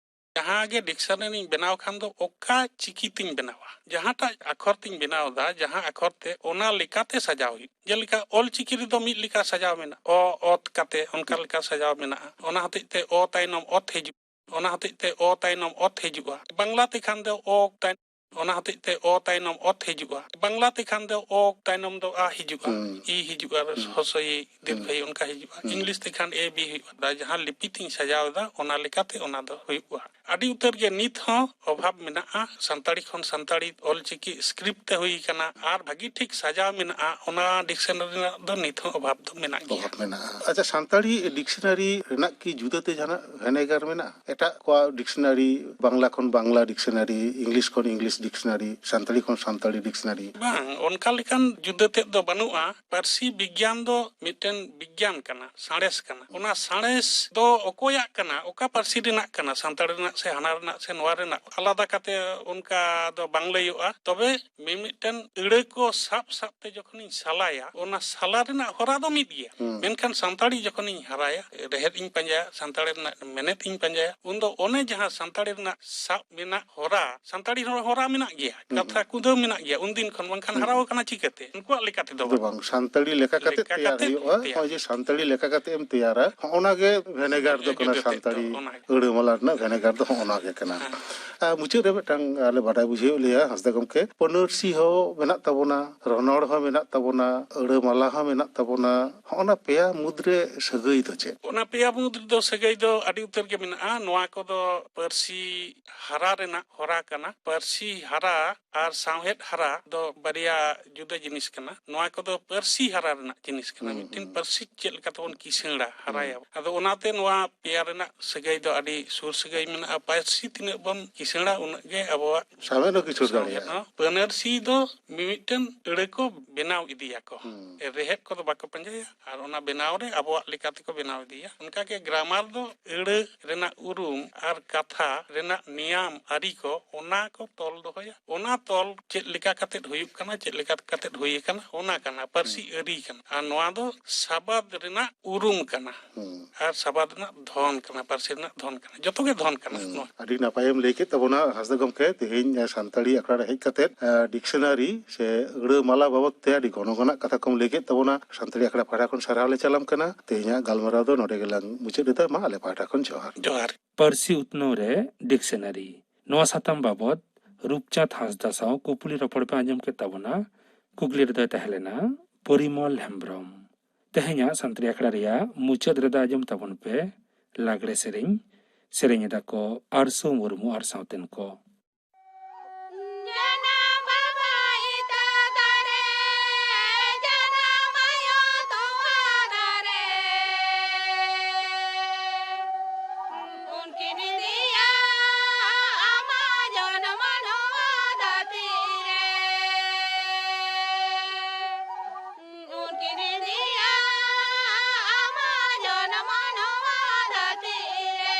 ᱡᱟᱦᱟᱸ ᱜᱮ ᱰᱤᱠᱥᱚᱱᱟᱨᱤᱧ ᱵᱮᱱᱟᱣ ᱠᱷᱟᱱ ᱫᱚ ᱚᱠᱟ ᱪᱤᱠᱤ ᱛᱤᱧ ᱵᱮᱱᱟᱣᱟ, ᱡᱟᱦᱟᱸᱴᱟᱜ ᱟᱠᱷᱚᱨ ᱛᱤᱧ ᱵᱮᱱᱟᱣ ᱮᱫᱟ, ᱡᱟᱦᱟᱸ ᱟᱠᱷᱚᱨ ᱛᱮ, ᱚᱱᱟ ᱞᱮᱠᱟᱛᱮ ᱥᱟᱡᱟᱣ ᱦᱩᱭᱩᱜ᱾ ᱡᱮᱞᱮᱠᱟ ᱚᱞ ᱪᱤᱠᱤ ᱨᱮᱫᱚ ᱢᱤᱫ ᱞᱮᱠᱟ ᱥᱟᱡᱟᱣ ᱢᱮᱱᱟᱜᱼᱟ, ᱚ ᱚᱛ ᱠᱟᱛᱮ ᱚᱱᱠᱟ ᱞᱮᱠᱟ ᱥᱟᱡᱟᱣ ᱢᱮᱱᱟᱜᱼᱟ, ᱚᱱᱟ ᱦᱚᱛᱮᱡ ᱛᱮ ᱚ ᱛᱟᱭᱱᱚᱢ ᱚᱛ ᱦᱤᱡᱩᱜ, ᱚᱱᱟ ᱦᱚᱛᱮᱡ ᱛᱮ ᱚ ᱛᱟᱭᱱᱚᱢ ᱚᱛ ᱦᱤᱡᱩᱜᱼᱟ᱾ ᱵᱟᱝᱞᱟ ᱛᱮᱠᱷᱟᱱ ᱫᱚ ᱚ ᱛᱟᱭ-, ᱚᱱᱟ ᱦᱚᱛᱮᱡ ᱛᱮ ᱚ ᱛᱟᱭᱱᱚᱢ ᱚᱛ ᱦᱤᱡᱩᱜᱼᱟ᱾ ᱵᱟᱝᱞᱟ ᱛᱮᱠᱷᱟᱱ ᱫᱚ ᱚ ᱛᱟᱭᱱᱚᱢ ᱫᱚ ᱟ ᱦᱤᱡᱩᱜᱼᱟ, ᱦᱩᱸ᱾ ᱤ ᱦᱤᱡᱩᱜᱼᱟ, ᱦᱩᱸ᱾ ᱦᱚᱥᱚᱭᱤ ᱫᱤᱨᱜᱷᱚᱭᱤ ᱚᱱᱠᱟ ᱦᱤᱡᱩᱜᱼᱟ᱾ ᱦᱩᱸ᱾ ᱤᱝᱞᱤᱥ ᱛᱮᱠᱷᱟᱱ ᱮ ᱵᱤ ᱦᱩᱭᱩᱜᱼᱟ᱾ ᱫᱟ ᱡᱟᱦᱟᱸ ᱞᱤᱯᱤ ᱛᱤᱧ ᱥᱟᱡᱟᱣ ᱮᱫᱟ, ᱚᱱᱟ ᱞᱮᱠᱟᱛᱮ ᱚᱱᱟ ᱫᱚ ᱦᱩᱭᱩᱜᱼᱟ᱾ ᱟᱹᱰᱤ ᱩᱛᱟᱹᱨ ᱜᱮ ᱱᱤᱛ ᱦᱚᱸ ᱚᱵᱷᱟᱵᱽ ᱢᱮᱱᱟᱜᱼᱟ᱾ ᱥᱟᱱᱛᱟᱲᱤ ᱠᱷᱚᱱ ᱥᱟᱱᱛᱟᱲᱤ ᱚᱞ ᱪᱤᱠᱤ ᱥᱠᱨᱤᱯᱴ ᱛᱮ ᱦᱩᱭ ᱟᱠᱟᱱᱟ ᱟᱨ ᱵᱷᱟᱹᱜᱤ ᱴᱷᱤᱠ ᱥᱟᱡᱟᱣ ᱢᱮᱱᱟᱜᱼᱟ, ᱚᱱᱟ ᱰᱤᱠᱥᱚᱱᱟᱨᱤ ᱨᱮᱱᱟᱜ ᱫᱚ ᱱᱤᱛ ᱦᱚᱸ ᱚᱵᱷᱟᱵᱽ ᱫᱚ ᱢᱮᱱᱟᱜ ᱜᱮᱭᱟ᱾ ᱚᱵᱷᱟᱵᱽ ᱢᱮᱱᱟᱜᱼᱟ᱾ ᱟᱪᱪᱷᱟ, ᱥᱟᱱᱛᱟᱲᱤ ᱰᱤᱠᱥᱚᱱᱟᱨᱤ ᱨᱮᱱᱟᱜ ᱠᱤ ᱡᱩᱫᱟᱹᱛᱮ ᱡᱟᱦᱟᱱᱟᱜ ᱵᱷᱮᱱᱮᱜᱟᱨ ᱢᱮᱱᱟᱜᱼᱟ? ᱮᱴᱟᱜ ᱠᱚᱣᱟᱜ ᱰᱤᱠᱥᱚᱱᱟᱨᱤ, ᱵᱟᱝᱞᱟ ᱠᱷᱚᱱ ᱵᱟᱝᱞᱟ ᱰᱤᱠᱥᱚᱱᱟᱨᱤ, ᱤᱝᱞᱤᱥ ᱠᱷᱚᱱ ᱤᱝᱞᱤᱥ ᱰᱤᱠᱥᱚᱱᱟᱨᱤ, ᱥᱟᱱᱛᱟᱲᱤ ᱠᱷᱚᱱ ᱥᱟᱱᱛᱟᱲᱤ ᱰᱤᱠᱥᱚᱱᱟᱨᱤ? ᱵᱟᱝ, ᱚᱱᱠᱟ ᱞᱮᱠᱟᱱ ᱡᱩᱫᱟᱹ ᱛᱮᱫ ᱫᱚ ᱵᱟᱹᱱᱩᱜᱼᱟ᱾ ᱯᱟᱹᱨᱥᱤ ᱵᱤᱜᱽᱜᱟᱱ ᱫᱚ ᱢᱤᱫᱴᱮᱱ ᱵᱤᱜᱽᱜᱟᱱ ᱠᱟᱱᱟ, ᱥᱟᱬᱮᱥ ᱠᱟᱱᱟ᱾ ᱚᱱᱟ ᱥᱟᱬᱮᱥ ᱫᱚ ᱚᱠᱚᱭᱟᱜ ᱠᱟᱱᱟ, ᱚᱠᱟ ᱯᱟᱹᱨᱥᱤ ᱨᱮᱱᱟᱜ ᱠᱟᱱᱟ, ᱥᱟᱱᱛᱟᱲ ᱨᱮᱱᱟᱜ ᱥᱮ ᱦᱟᱱᱟ ᱨᱮᱱᱟᱜ ᱥᱮ ᱱᱚᱣᱟ ᱨᱮᱱᱟᱜ, ᱟᱞᱟᱫᱟ ᱠᱟᱛᱮ ᱚᱱᱠᱟ ᱫᱚ ᱵᱟᱝ ᱞᱟᱹᱭᱚᱜᱼᱟ᱾ ᱛᱚᱵᱮ ᱢᱤᱢᱤᱫᱴᱮᱱ ᱟᱹᱲᱟᱹ ᱠᱚ ᱥᱟᱵ ᱥᱟᱵ ᱛᱮ ᱡᱚᱠᱷᱚᱱᱤᱧ ᱥᱟᱞᱟᱭᱟ, ᱚᱱᱟ ᱥᱟᱞᱟ ᱨᱮᱱᱟᱜ ᱦᱚᱨᱟ ᱫᱚ ᱢᱤᱫ ᱜᱮᱭᱟ᱾ ᱦᱩᱸ᱾ ᱢᱮᱱᱠᱷᱟᱱ ᱥᱟᱱᱛᱟᱲᱤ ᱡᱚᱠᱷᱚᱱᱤᱧ ᱦᱟᱨᱟᱭᱟ, ᱨᱮᱦᱮᱫ ᱤᱧ ᱯᱟᱸᱡᱟᱭᱟ, ᱥᱟᱱᱛᱟᱲᱤ ᱨᱮᱱᱟᱜ ᱢᱮᱱᱮᱛ ᱤᱧ ᱯᱟᱸᱡᱟᱭᱟ, ᱩᱱᱫᱚ ᱚᱱᱮ ᱡᱟᱦᱟᱸ ᱥᱟᱱᱛᱟᱲᱤ ᱨᱮᱱᱟᱜ ᱥᱟᱵ ᱢᱮᱱᱟᱜ ᱦᱚᱨᱟ, ᱥᱟᱱᱛᱟᱲᱤ ᱦᱚᱸ ᱦᱚᱨᱟ ᱢᱮᱱᱟᱜ ᱜᱮᱭᱟ, ᱦᱩᱸ᱾ ᱠᱟᱛᱷᱟ ᱠᱩᱫᱟᱹᱣ ᱢᱮᱱᱟᱜ ᱜᱮᱭᱟ, ᱩᱱᱫᱤᱱ ᱠᱷᱚᱱ, ᱵᱟᱝᱠᱷᱟᱱ ᱦᱩᱸ᱾ ᱦᱟᱨᱟᱣ ᱟᱠᱟᱱᱟ ᱪᱤᱠᱟᱹᱛᱮ? ᱩᱱᱠᱩᱣᱟᱜ ᱞᱮᱠᱟ ᱛᱮᱫᱚ ᱫᱚ ᱵᱟᱝ᱾ ᱵᱟᱝ, ᱥᱟᱱᱛᱟᱲᱤ ᱞᱮᱠᱟ ᱠᱟᱛᱮ ᱞᱮᱠᱟ ᱛᱮᱭᱟᱨ ᱠᱟᱛᱮ ᱦᱩᱭᱩᱜᱼᱟ᱾ ᱛᱮᱭᱟᱨ᱾ ᱱᱚᱜᱼᱚᱭ ᱡᱮ ᱥᱟᱱᱛᱟᱲᱤ ᱞᱮᱠᱟ ᱠᱟᱛᱮ ᱮᱢ ᱛᱮᱭᱟᱨᱟ, ᱦᱚᱸᱜᱼᱚ ᱱᱟ ᱜᱮ ᱵᱷᱮᱱᱮᱜᱟᱨ ᱫᱚ ᱠᱟᱱᱟ᱾ ᱡᱩᱫᱟᱹ ᱛᱮᱫ ᱫᱚ ᱥᱟᱱᱛᱟᱲᱤ ᱚᱱᱟ ᱜᱮ᱾ ᱟᱹᱲᱟᱹᱢᱟᱞᱟ ᱨᱮᱱᱟᱜ ᱵᱷᱮᱱᱮᱜᱟᱨ ᱫᱚ ᱦᱚᱸᱜᱼᱚ ᱱᱟ ᱜᱮ ᱠᱟᱱᱟ᱾ ᱦᱮᱸ᱾ ᱟᱨ ᱢᱩᱪᱟᱹᱫ ᱨᱮ ᱢᱤᱫᱴᱟᱝ ᱟᱞᱮ ᱵᱟᱰᱟᱭ ᱵᱩᱡᱷᱟᱹᱣᱮᱫ ᱞᱮᱭᱟ ᱦᱟᱸᱥᱫᱟ ᱜᱚᱢᱠᱮ, ᱯᱟᱹᱱᱟᱹᱨᱥᱤ ᱦᱚᱸ ᱢᱮᱱᱟᱜ ᱛᱟᱵᱚᱱᱟ, ᱨᱚᱱᱚᱲ ᱦᱚᱸ ᱢᱮᱱᱟᱜ ᱛᱟᱵᱚᱱᱟ, ᱟᱹᱲᱟᱹᱢᱟᱞᱟ ᱦᱚᱸ ᱢᱮᱱᱟᱜ ᱛᱟᱵᱚᱱᱟ᱾ ᱦᱚᱸᱜᱼᱚ ᱱᱟ ᱯᱮᱭᱟ ᱢᱩᱫᱽᱨᱮ ᱥᱟᱹᱜᱟᱹᱭ ᱫᱚ ᱪᱮᱫ? ᱚᱱᱟ ᱯᱮᱭᱟ ᱢᱩᱫᱽ ᱨᱮᱫᱚ ᱥᱟᱹᱜᱟᱹᱭ ᱫᱚ ᱟᱹᱰᱤ ᱩᱛᱟᱹᱨ ᱜᱮ ᱢᱮᱱᱟᱜᱼᱟ᱾ ᱱᱚᱣᱟ ᱠᱚᱫᱚ ᱯᱟᱹᱨᱥᱤ ᱦᱟᱨᱟ ᱨᱮᱱᱟᱜ ᱦᱚᱨᱟ ᱠᱟᱱᱟ᱾ ᱯᱟᱹᱨᱥᱤ ᱦᱟᱨᱟ ᱟᱨ ᱥᱟᱶᱦᱮᱫ ᱦᱟᱨᱟ ᱫᱚ ᱵᱟᱨᱭᱟ ᱡᱩᱫᱟᱹ ᱡᱤᱱᱤᱥ ᱠᱟᱱᱟ᱾ ᱱᱚᱣᱟ ᱠᱚᱫᱚ ᱯᱟᱹᱨᱥᱤ ᱦᱟᱨᱟ ᱨᱮᱱᱟᱜ ᱡᱤᱱᱤᱥ ᱠᱟᱱᱟ᱾ ᱦᱩᱸ, ᱢᱤᱫᱴᱮᱱ ᱦᱩᱸ᱾ ᱯᱟᱹᱨᱥᱤ ᱪᱮᱫ ᱞᱮᱠᱟ ᱛᱮᱵᱚᱱ ᱠᱤᱥᱟᱹᱬᱟ, ᱦᱩᱸ᱾ ᱦᱟᱨᱟᱭᱟ᱾ ᱟᱫᱚ ᱚᱱᱟᱛᱮ ᱱᱚᱣᱟ ᱯᱮᱭᱟ ᱨᱮᱱᱟᱜ ᱥᱟᱹᱜᱟᱹᱭ ᱫᱚ ᱟᱹᱰᱤ ᱥᱩᱨ ᱥᱟᱹᱜᱟᱹᱭ ᱢᱮᱱᱟᱜᱼᱟ᱾ ᱯᱟᱹᱨᱥᱤ ᱛᱤᱱᱟᱹᱜ ᱵᱚᱱ ᱠᱤᱥᱟᱹᱬᱟ, ᱩᱱᱟᱹᱜ ᱜᱮ ᱟᱵᱚᱣᱟᱜ ᱥᱟᱶᱦᱮᱫ ᱦᱚᱸ ᱠᱤᱥᱟᱹᱬ ᱥᱟᱶᱦᱮᱫ ᱫᱟᱲᱮᱭᱟᱜᱼᱟ᱾ ᱦᱚᱸ᱾ ᱯᱟᱹᱱᱟᱹᱨᱥᱤ ᱫᱚ ᱢᱤᱢᱤᱫᱴᱮᱱ ᱟᱹᱲᱟᱹ ᱠᱚ ᱵᱮᱱᱟᱣ ᱤᱫᱤᱭᱟᱠᱚ᱾ ᱦᱩᱸ᱾ ᱨᱮᱦᱮᱫ ᱠᱚᱫᱚ ᱵᱟᱠᱚ ᱯᱟᱸᱡᱟᱭᱟ, ᱟᱨ ᱚᱱᱟ ᱵᱮᱱᱟᱣ ᱨᱮ ᱟᱵᱚᱣᱟᱜ ᱞᱮᱠᱟ ᱛᱮᱠᱚ ᱵᱮᱱᱟᱣ ᱤᱫᱤᱭᱟ᱾ ᱚᱱᱠᱟᱜᱮ ᱜᱨᱟᱢᱟᱨ ᱫᱚ ᱟᱹᱲᱟᱹ ᱨᱮᱱᱟᱜ ᱩᱨᱩᱢ ᱟᱨ ᱠᱟᱛᱷᱟ ᱨᱮᱱᱟᱜ ᱱᱤᱭᱟᱢ ᱟᱹᱨᱤ ᱠᱚ, ᱚᱱᱟ ᱠᱚ ᱛᱚᱞ ᱫᱚᱦᱚᱭᱟ᱾ ᱚᱱᱟ ᱛᱚᱞ ᱪᱮᱫ ᱞᱮᱠᱟ ᱠᱟᱛᱮᱫ ᱦᱩᱭᱩᱜ ᱠᱟᱱᱟ, ᱪᱮᱫ ᱞᱮᱠᱟ ᱠᱟᱛᱮᱫ ᱦᱩᱭ ᱟᱠᱟᱱᱟ, ᱚᱱᱟ ᱠᱟᱱᱟ ᱯᱟᱹᱨᱥᱤ ᱦᱩᱸ᱾ ᱟᱹᱨᱤ ᱠᱟᱱᱟ᱾ ᱟᱨ ᱱᱚᱣᱟ ᱫᱚ ᱥᱟᱵᱟᱫ ᱨᱮᱱᱟᱜ ᱩᱨᱩᱢ ᱠᱟᱱᱟ᱾ ᱦᱩᱸ᱾ ᱟᱨ ᱥᱟᱵᱟᱫ ᱨᱮᱱᱟᱜ ᱫᱷᱚᱱ ᱠᱟᱱᱟ, ᱯᱟᱹᱨᱥᱤ ᱨᱮᱱᱟᱜ ᱫᱷᱚᱱ ᱠᱟᱱᱟ, ᱡᱚᱛᱚ ᱜᱮ ᱫᱷᱚᱱ ᱠᱟᱱᱟ᱾ ᱦᱩᱸ᱾ ᱱᱚᱣᱟ ᱟᱹᱰᱤ ᱱᱟᱯᱟᱭᱮᱢ ᱞᱟᱹᱭ ᱠᱮᱫ ᱛᱟᱵᱚᱱᱟ ᱦᱟᱸᱥᱫᱟ ᱜᱚᱢᱠᱮ, ᱛᱮᱦᱮᱧ ᱥᱟᱱᱛᱟᱲᱤ ᱟᱠᱷᱲᱟ ᱨᱮ ᱦᱮᱡ ᱠᱟᱛᱮᱫ, ᱮ, ᱰᱤᱠᱥᱚᱱᱟᱨᱤ ᱥᱮ ᱟᱹᱲᱟᱹ ᱢᱟᱞᱟ ᱵᱟᱵᱚᱫ ᱛᱮ ᱟᱹᱰᱤ ᱜᱚᱱᱚᱝ ᱟᱱᱟᱜ ᱠᱟᱛᱷᱟ ᱠᱚᱢ ᱞᱟᱹᱭ ᱠᱮᱫ ᱛᱟᱵᱚᱱᱟ᱾ ᱥᱟᱱᱛᱟᱲᱤ ᱟᱠᱷᱲᱟ ᱯᱟᱦᱴᱟ ᱠᱷᱚᱱ ᱥᱟᱨᱦᱟᱣ ᱞᱮ ᱪᱟᱞᱟᱢ ᱠᱟᱱᱟ᱾ ᱛᱮᱦᱮᱧᱟᱜ ᱜᱟᱞᱢᱟᱨᱟᱣ ᱫᱚ ᱱᱚᱰᱮ ᱜᱮᱞᱟᱝ ᱢᱩᱪᱟᱹᱫ ᱮᱫᱟ᱾ ᱢᱟ ᱟᱞᱮ ᱯᱟᱦᱴᱟ ᱠᱷᱚᱱ ᱡᱚᱦᱟᱨ᱾ ᱡᱚᱦᱟᱨ᱾ ᱯᱟᱹᱨᱥᱤ ᱩᱛᱱᱟᱹᱣ ᱨᱮ ᱰᱤᱠᱥᱚᱱᱟᱨᱤ, ᱱᱚᱣᱟ ᱥᱟᱛᱟᱢ ᱵᱟᱵᱚᱫ ᱨᱩᱯᱪᱟᱸᱫᱽ ᱦᱟᱸᱥᱫᱟ ᱥᱟᱶ ᱠᱩᱯᱞᱤ ᱨᱚᱯᱚᱲ ᱯᱮ ᱟᱸᱡᱚᱢ ᱠᱮᱫ ᱛᱟᱵᱚᱱᱟ᱾ ᱠᱩᱠᱞᱤ ᱨᱮᱫᱚᱭ ᱛᱟᱦᱮᱸ ᱞᱮᱱᱟ ᱯᱚᱨᱤᱢᱚᱞ ᱦᱮᱢᱵᱽᱨᱚᱢ᱾ ᱛᱮᱦᱮᱧᱟᱜ ᱥᱟᱱᱛᱟᱲᱤ ᱟᱠᱷᱲᱟ ᱨᱮᱭᱟᱜ ᱢᱩᱪᱟᱹᱫ ᱨᱮᱫᱚ ᱟᱸᱡᱚᱢ ᱛᱟᱵᱚᱱ ᱯᱮ ᱞᱟᱜᱽᱲᱮ ᱥᱮᱨᱮᱧ᱾ ᱥᱮᱨᱮᱧ ᱮᱫᱟ ᱠᱚ ᱟᱨᱥᱩ ᱢᱩᱨᱢᱩ ᱟᱨ ᱥᱟᱶᱛᱮᱱ ᱠᱚ᱾ ᱡᱟᱱᱟᱢ ᱵᱟᱵᱟ ᱤᱛᱟᱹ ᱫᱟᱨᱮ, ᱡᱟᱱᱟᱢ ᱟᱭᱳ ᱛᱚᱣᱟ ᱫᱟᱨᱮ᱾ ᱩᱱᱠᱤᱱ ᱤᱫᱤᱭᱟ ᱟᱢᱟᱜ ᱡᱚᱱᱢᱚ ᱱᱚᱣᱟ ᱫᱷᱟᱹᱨᱛᱤ ᱨᱮ᱾ ᱩᱱᱠᱤᱱ ᱤᱫᱤᱭᱟ ᱟᱢᱟᱜ ᱡᱚᱱᱢᱚ ᱱᱚᱣᱟ ᱫᱷᱟᱹᱨᱛᱤ ᱨᱮ᱾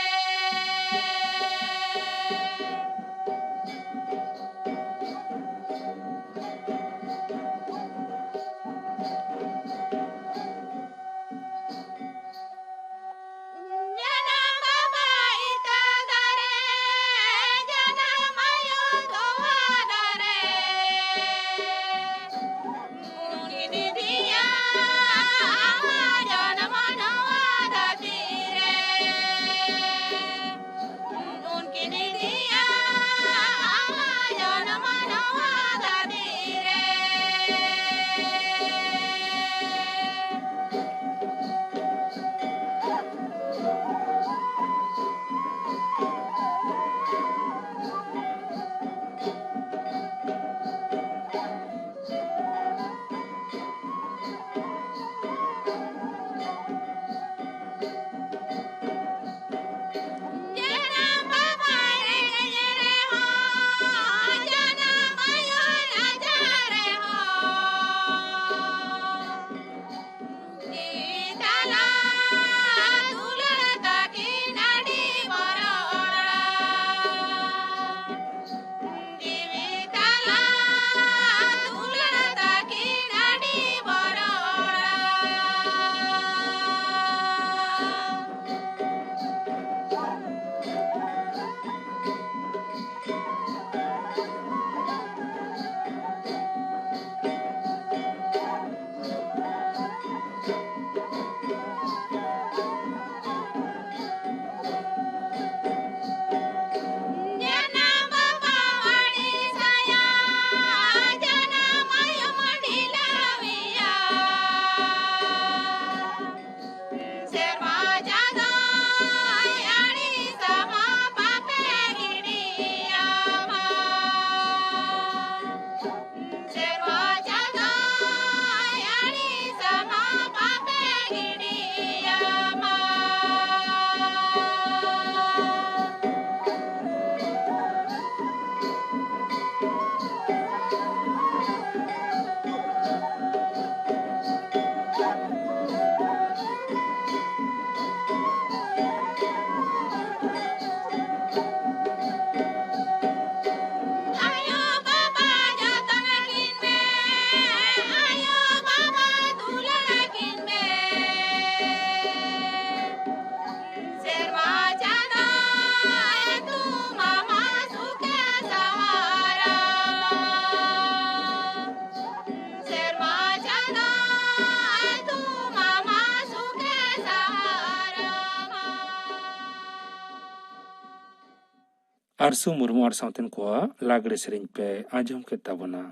ᱟᱨᱥᱩ ᱢᱩᱨᱢᱩ ᱟᱨ ᱥᱟᱶᱛᱮᱱ ᱠᱚᱣᱟᱜ ᱞᱟᱜᱽᱲᱮ ᱥᱮᱨᱮᱧ ᱯᱮ ᱟᱸᱡᱚᱢ ᱠᱮᱫ ᱛᱟᱵᱚᱱᱟ᱾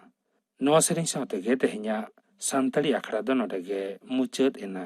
ᱱᱚᱣᱟ ᱥᱮᱨᱮᱧ ᱥᱟᱶ ᱛᱮᱜᱮ ᱛᱮᱦᱮᱧᱟᱜ ᱥᱟᱱᱛᱟᱲᱤ ᱟᱠᱷᱲᱟ ᱫᱚ ᱱᱚᱰᱮ ᱜᱮ ᱢᱩᱪᱟᱹᱫ ᱮᱱᱟ᱾